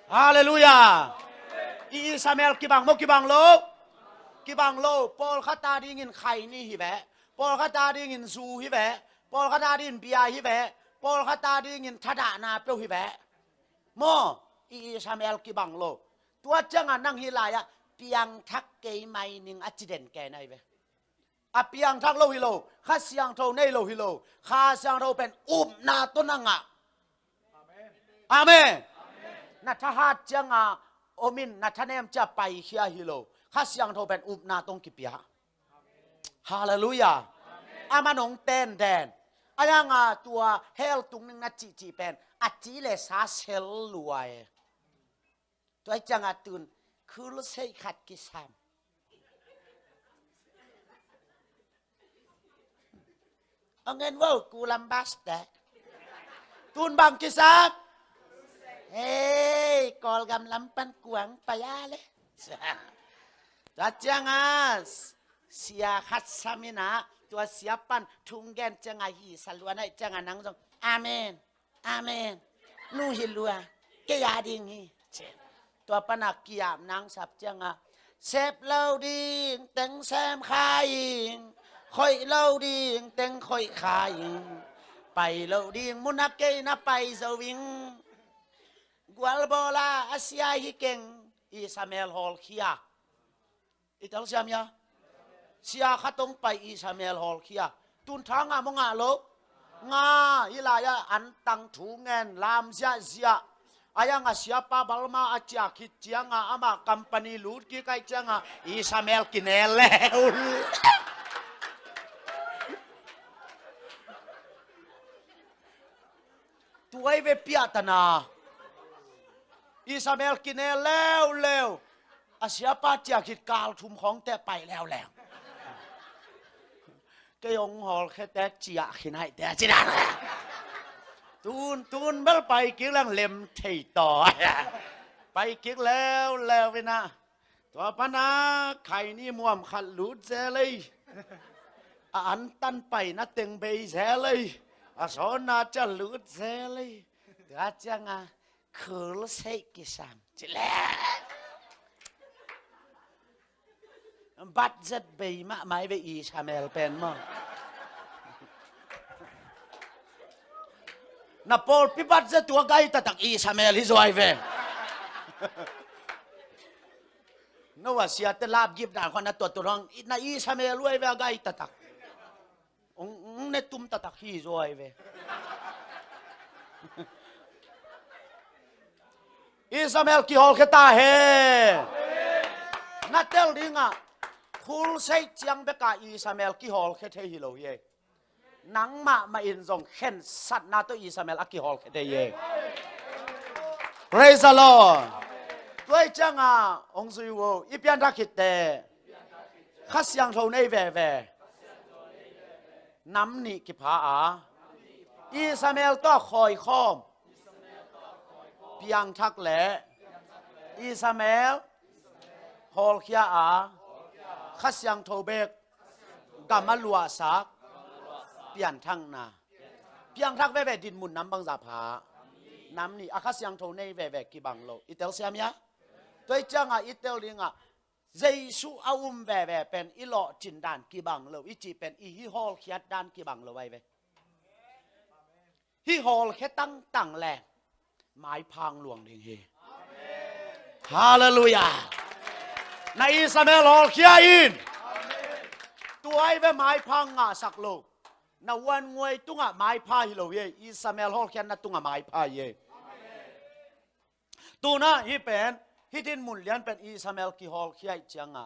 Halleluiah. I Ishmael kibang maw, kibang lo? Kibang lo. Pawlkhat a dingin khaini hi ve. Pawlkhat a dingin zu hi ve. Pawlkhat a dingin bia hi ve. Pawlkhat a dingin thadahna peuh hi ve. Maw, i Ishmael kibang lo. Tua ciangah nang hih lai-ah piangthak kei mai ning a ci den ken ai ve. A piangthak lo hi lo, Kha Siangtho nei lo hi lo, Kha Siangtho pen upna tawh na ngah. Amen. Na thahat ciangah om in, na thanem ciah paikhia hi lo, Kha Siangtho pen upna tawh kipia. Halleluiah. Amen. Aman hong tenden. A yanga tua hell tung ning na cihcih pen a ci le sa sel lua e. Tua hi ciangah tun khul seih khat kisam. Ong en vo, kulam bas te. Tun bang kisam. Hei, Kawlgam lam pan kuang pai a le. Tua ciangah sia khat sam in ah, tua sia pan thu gen ciangah hi sa lua na hih ciangah nang zong amen. Amen. Nu hi lua, kei a ding hi. Tua pan a kiam nang sap ciangah, sep lo ding teng sem kha ing, khoih lo ding teng khoih kha ing, pai lo ding mun a kei na pai zo ing. Gual bawl a a sia hi keng, Ishmael hawlkhia. I telsiam hia? Sia khat hong pai, Ishmael hawlkhia. Tun tha ngah maw, ngah lo? Ngah. Hih lai-ah antang thu ngen, lam ziahziah. A yangah siapa Balma a ciah khit ciangah amah company lut kik ai ciangah Ishmael kinel leuleu. Tua hi ve piahtana. Ishmael kinel leuleu. A siapa ciah khit kal thum khawng teh pai leuleu. Kei hong hawlkhia teh ciah khin hai teh a ci dan. Tun, tun bel pai kik leng lem thei taw. Pai kik leuleu in ah. Tua pan a khaini muam khat lut zel ei. A antan paina teng bei zel ei. A sawnna ciah lut zel ei. Tua ciangah khul seih kisam ci leh. Budget bei mahmah hi ve Ishmael pen maw. Na pawlpi budget tua gai taktak Ishmael hi zaw ai ve. No a siate lap gip dan khua na tuat tuat hong, na Ishmael uh ai ve a gai taktak. Ong, ong ne tum taktak hi zaw ai ve. Ishmael kihawlkhia ta hen. Na tel dingah khul seih ciang bekah Ishmael kihawlkhia thei hi lo hi ei. Nangmah mah in zong khensatna tawh Ishmael a kihawlkhia thei hi ei. Praise the Lord. Tua hi ciangah hong zui uh o, i pianthak khit teh Kha Siangtho nei veve. Nam nih kipha a, Ishmael tawh a khawikhawm piangthak le Ishmael hawlkhia a, Kha Siangtho bek gam a luahsak pianthakna. Piangthak veve dinmun nam bangzah pha? Nam nih a, Kha Siangtho nei veve kibang lo. I telsiam hia? Tua hi ciangah i tel dingah Jesuh a um veve pen i lawhcin dan kibang lo, i cih pen i hih hawlkhiat dan kibang lo ai ve. Hih hawlkhia tangtang leng maipha hong luang ding hi. Halleluiah. Na Ishmael hawlkhia in. Tua ai ve maipha hong ngahsak lo. Na huan nguai tungah maipha hi lo hi ei. Ishmael hawlkhiatna tungah maipha hi ei. Tun ah hih pen, hih dinmun lian pen Ishmael kihawlkhia ih cianga,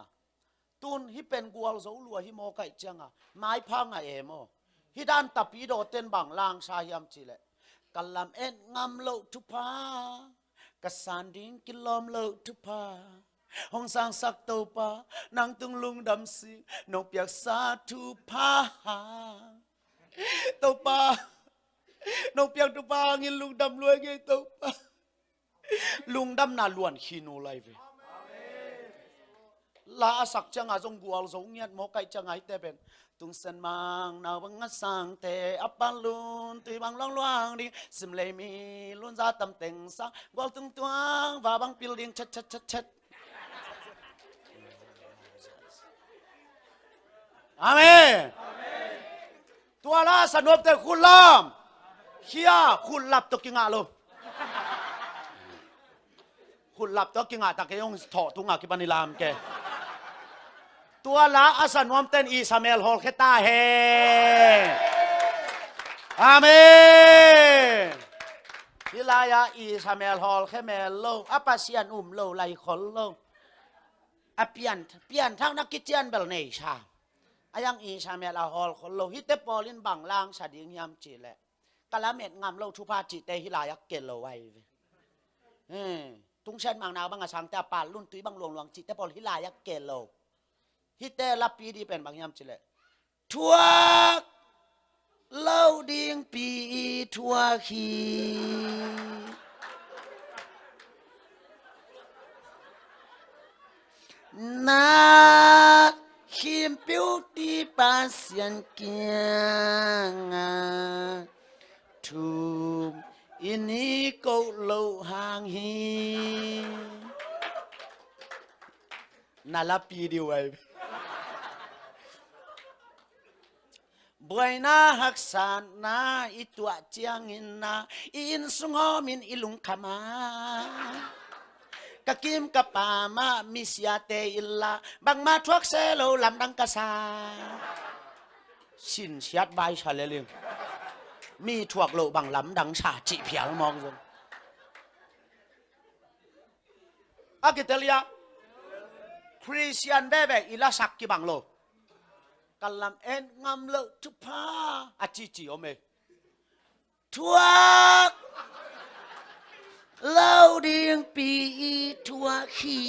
tun hih pen gualzo lua hi mawk ah ih cianga, maipha ngah e maw? Hih dan tapi dawten bang langsa hiam cihleh, ka lam et ngam loh thupha, ka san ding kilawm loh thupha, hong sangsak Topa, nang tung lungdam sing, nong piaksa thupha. Topa, Nong piak thupha hangin lungdam lua ing ei Topa. Lungdamna luan khin uh lai ve. La a sak ciangah zong gualzo ngiat maw, kaih ciangah hihte pen. Tungsen mang nau bang a sangte a palun tui bang luangluang ding, simlei mi lunza tam teng sang gual tungtuang va bang pil ding chet chet chet chet. Amen. Tua la a sa nuamte khut lam. Khia khut lap tawh kingah lo. Khut lap tawh kingah tak kei hong thawh tungah kipan i lam ke. Tua la a sa nuamten i samel hawlkhia ta hen. Amen. Hih lai-ah i samel hawlkhia mel lo, a Pasian um lo, laikhol lo. A pian, pianthakna kician bel nei sa. A yang i samel a hawlkhol lo. Hihte pawl in bang langsa ding hiam cihleh, ka lamet ngam lo thupha cihte hih lai-ah ke lo ahi ve. He, tungsen mang nau bang a sangte a palun tui bang luangluang cihte pawl hih lai-ah ke lo. Hihte lapi ding pen bang hiam cihleh, thuak lo dingpi i thuak hi. Na khimpiu ti Pasian kiangah thum i ni koh loh hang hi. Na lapi ding uh ahi. Buaina haksatna i tuah ciangin na i innsung hawmin i lungkham a, ka kim ka pam ah misiate in la bangmah thuak se lo lamdang ka sa. Sinsiat baisa lel ing. Mi thuak loh bang lamdang sa cih phial mawk zong. A kitel ia, Khristian veve i lasak kibang lo. Ka lamet ngam loh thupha a cici om e. Thuak lo dingpi i thuak hi.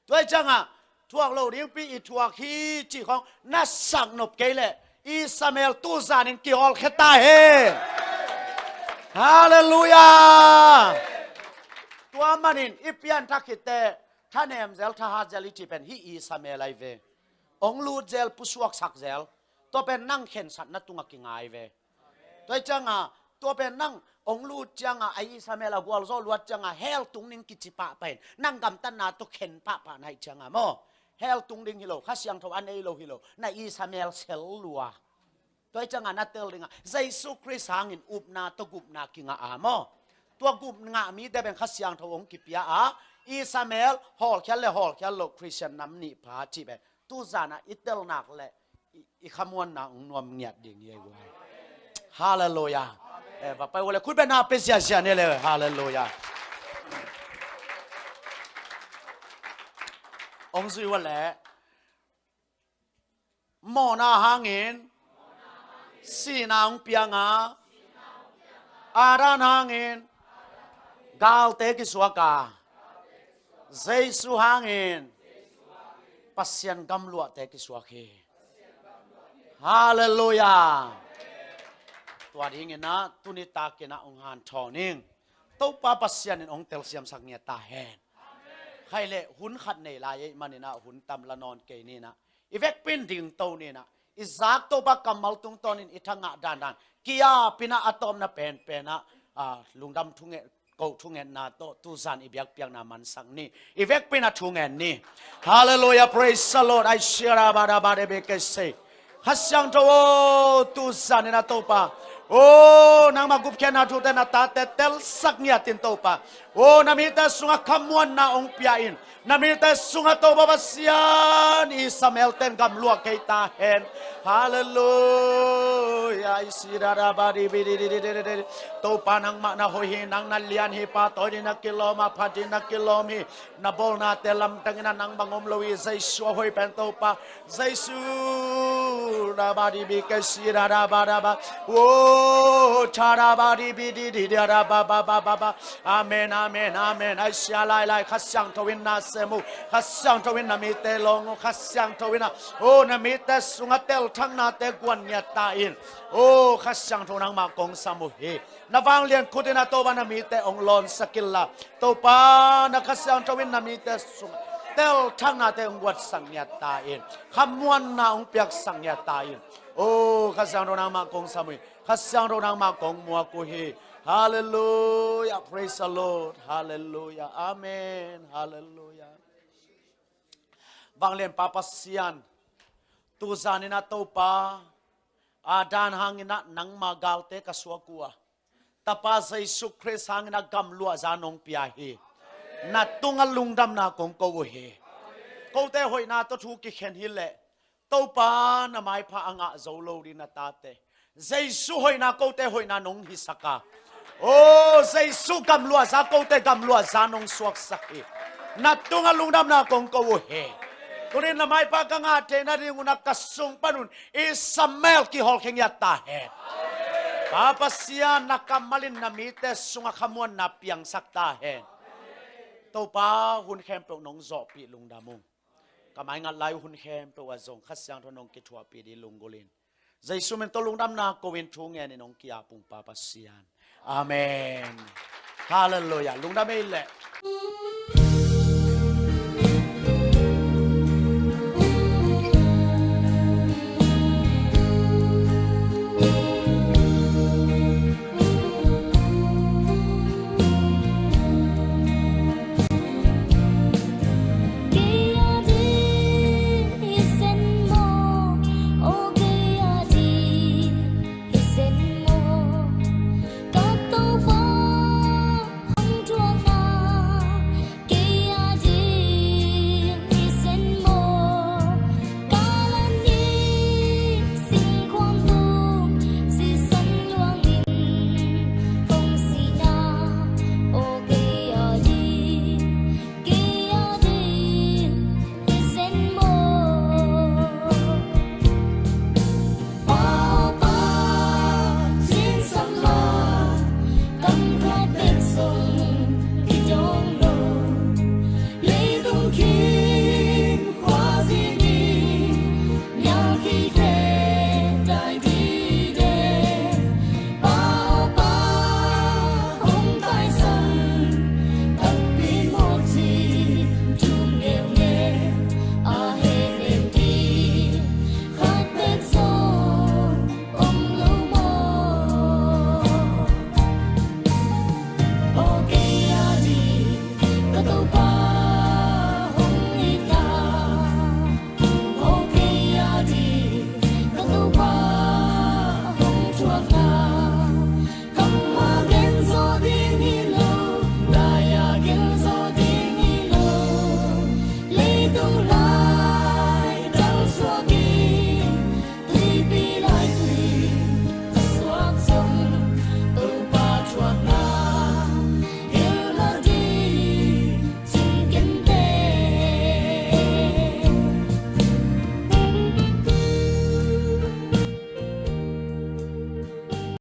Tua hi ciangah thuak lo dingpi i thuak hi cih khawng na sak nop kei leh i samel tuzanin kihawlkhia ta hen. Halleluiah. Tua manin i pianthak khit teh thanem zel, thahat zel i cih pen hih i samel ahi ve. Ong lut zel, pusuaksak zel. Tua pen nang khensatna tungah kingai ve. Tua hi ciangah tua pen nang ong lut ciangah a i samel a gualzawh luat ciangah hell tung ding kici pahpah in nang gamtatna tawh khen pahpah na hi ciangah maw, hell tung ding hi lo, Kha Siangtho a nei lo hi lo, na i samel sel lua. Tua hi ciangah na tel dingah Jesu Khrist hangin upna tawh gupna kingah a maw, tua gupna ngah mite pen Kha Siangtho ong kipia a, i samel hawlkhial le hawlkhial loh Khristian nam nih pha cih pen tuzanah i tel nak leh i, i khamuanna ong nuam ngiat ding hi ei guai. Halleluiah. Eh, va pai uh le khut beh na pe ziazia ni le. Halleluiah. Ong zui uh le mawhna hangin sihna ong piang a, Adam hangin galte kisuak a, Jesu hangin Pasian gamluahte kisuak hi. Halleluiah. Tua dinginah tuni takinah ong hanthawn ing. Topa Pasian in ong telsiamsak ngiat ta hen. Khaileh hun khat nei lai ei maninah hun tam la nawn kei ninah i vekpi in dingto ninah i zak Topa kammal tungtawnin i thangah dandan kiapinah a tawpna penpenah, ah, lungdam thunget, ko thungetna tawh tuzan i biakpiakna mansak ni. I vekpi in a thungen ni. Halleluiah, praise the Lord. Ai siara bada bada bekese. Kha Siangtho aw, tuzanin a Topa aw, nangmah gupkhiatna thute na tate telsak ngiatin Topa aw, na mite sungah khamuanna ong pia in. Na mite sungah Topa Pasian i samelten gamluah kei ta hen. Halleluiah. Topa nangmah na hoih hi, nang na lian hi, pahtawi ding na kilawm a, phat ding na kilawm hi. Na bawlnate lamdangin a nang bang om lo hi. Jesu a hoih pen Topa. Jesu. Aw, Oh, chara ba di bi di di da da ba ba ba ba ba. Amen, amen, amen. Ai sia lai lai, Kha Siangtho in na sem uh. Kha Siangtho in na mite long uh. Kha Siangtho in na, oh, na mite sungah telthangnate guan ngiat ta in. Oh, Kha Siangtho nangmah kong sam uh hi. Na vanglian khut in a Topa na mite ong lawnsak inla, Topa na Kha Siangtho in na mite sungah telthangnate ong guatsak ngiat ta in. Khamuanna ong piaksak ngiat ta in. Oh, Kha Siangtho nangmah kong sam uh hi. Kha Siangtho nangmah kong muak uh hi. Halleluiah. Praise the Lord. Halleluiah. Amen. Halleluiah. Vanglian Pa Pasian, tu zanin a Topa Adam hangin a nangma galte ka suak uh a, Tapa Jesu Khrist hangin a gamluahza nong pia hi. Na tungah lungdamna kong ko uh hi. Kote hoihna tawh thu kikhen hi leh, Topa na maipha a ngah zo lo ding na tate, Jesu hoihna kote hoihna nong hisak a, oh, Jesu gamluahza kote gamluahza nong suaksak hi. Na tungah lungdamna kong ko uh hi. Tunin na maipha ka ngah theihna ding un a ka sung panun Ishmael kihawlkhia ngiat ta hen. Pa Pasian, na kammal in na mite sungah khamuanna piangsak ta hen. Topa, hun khempeuh nong zawhpih lungdam ung. Ka mai ngat lai hun khempeuh ah zong Kha Siangtho nong kithuahpih ding lunggulh in. Jesu min tawh lungdamna ko in thu ngen in nong ki-ap ung Pa Pasian. Amen. Halleluiah. Lungdam ei leh.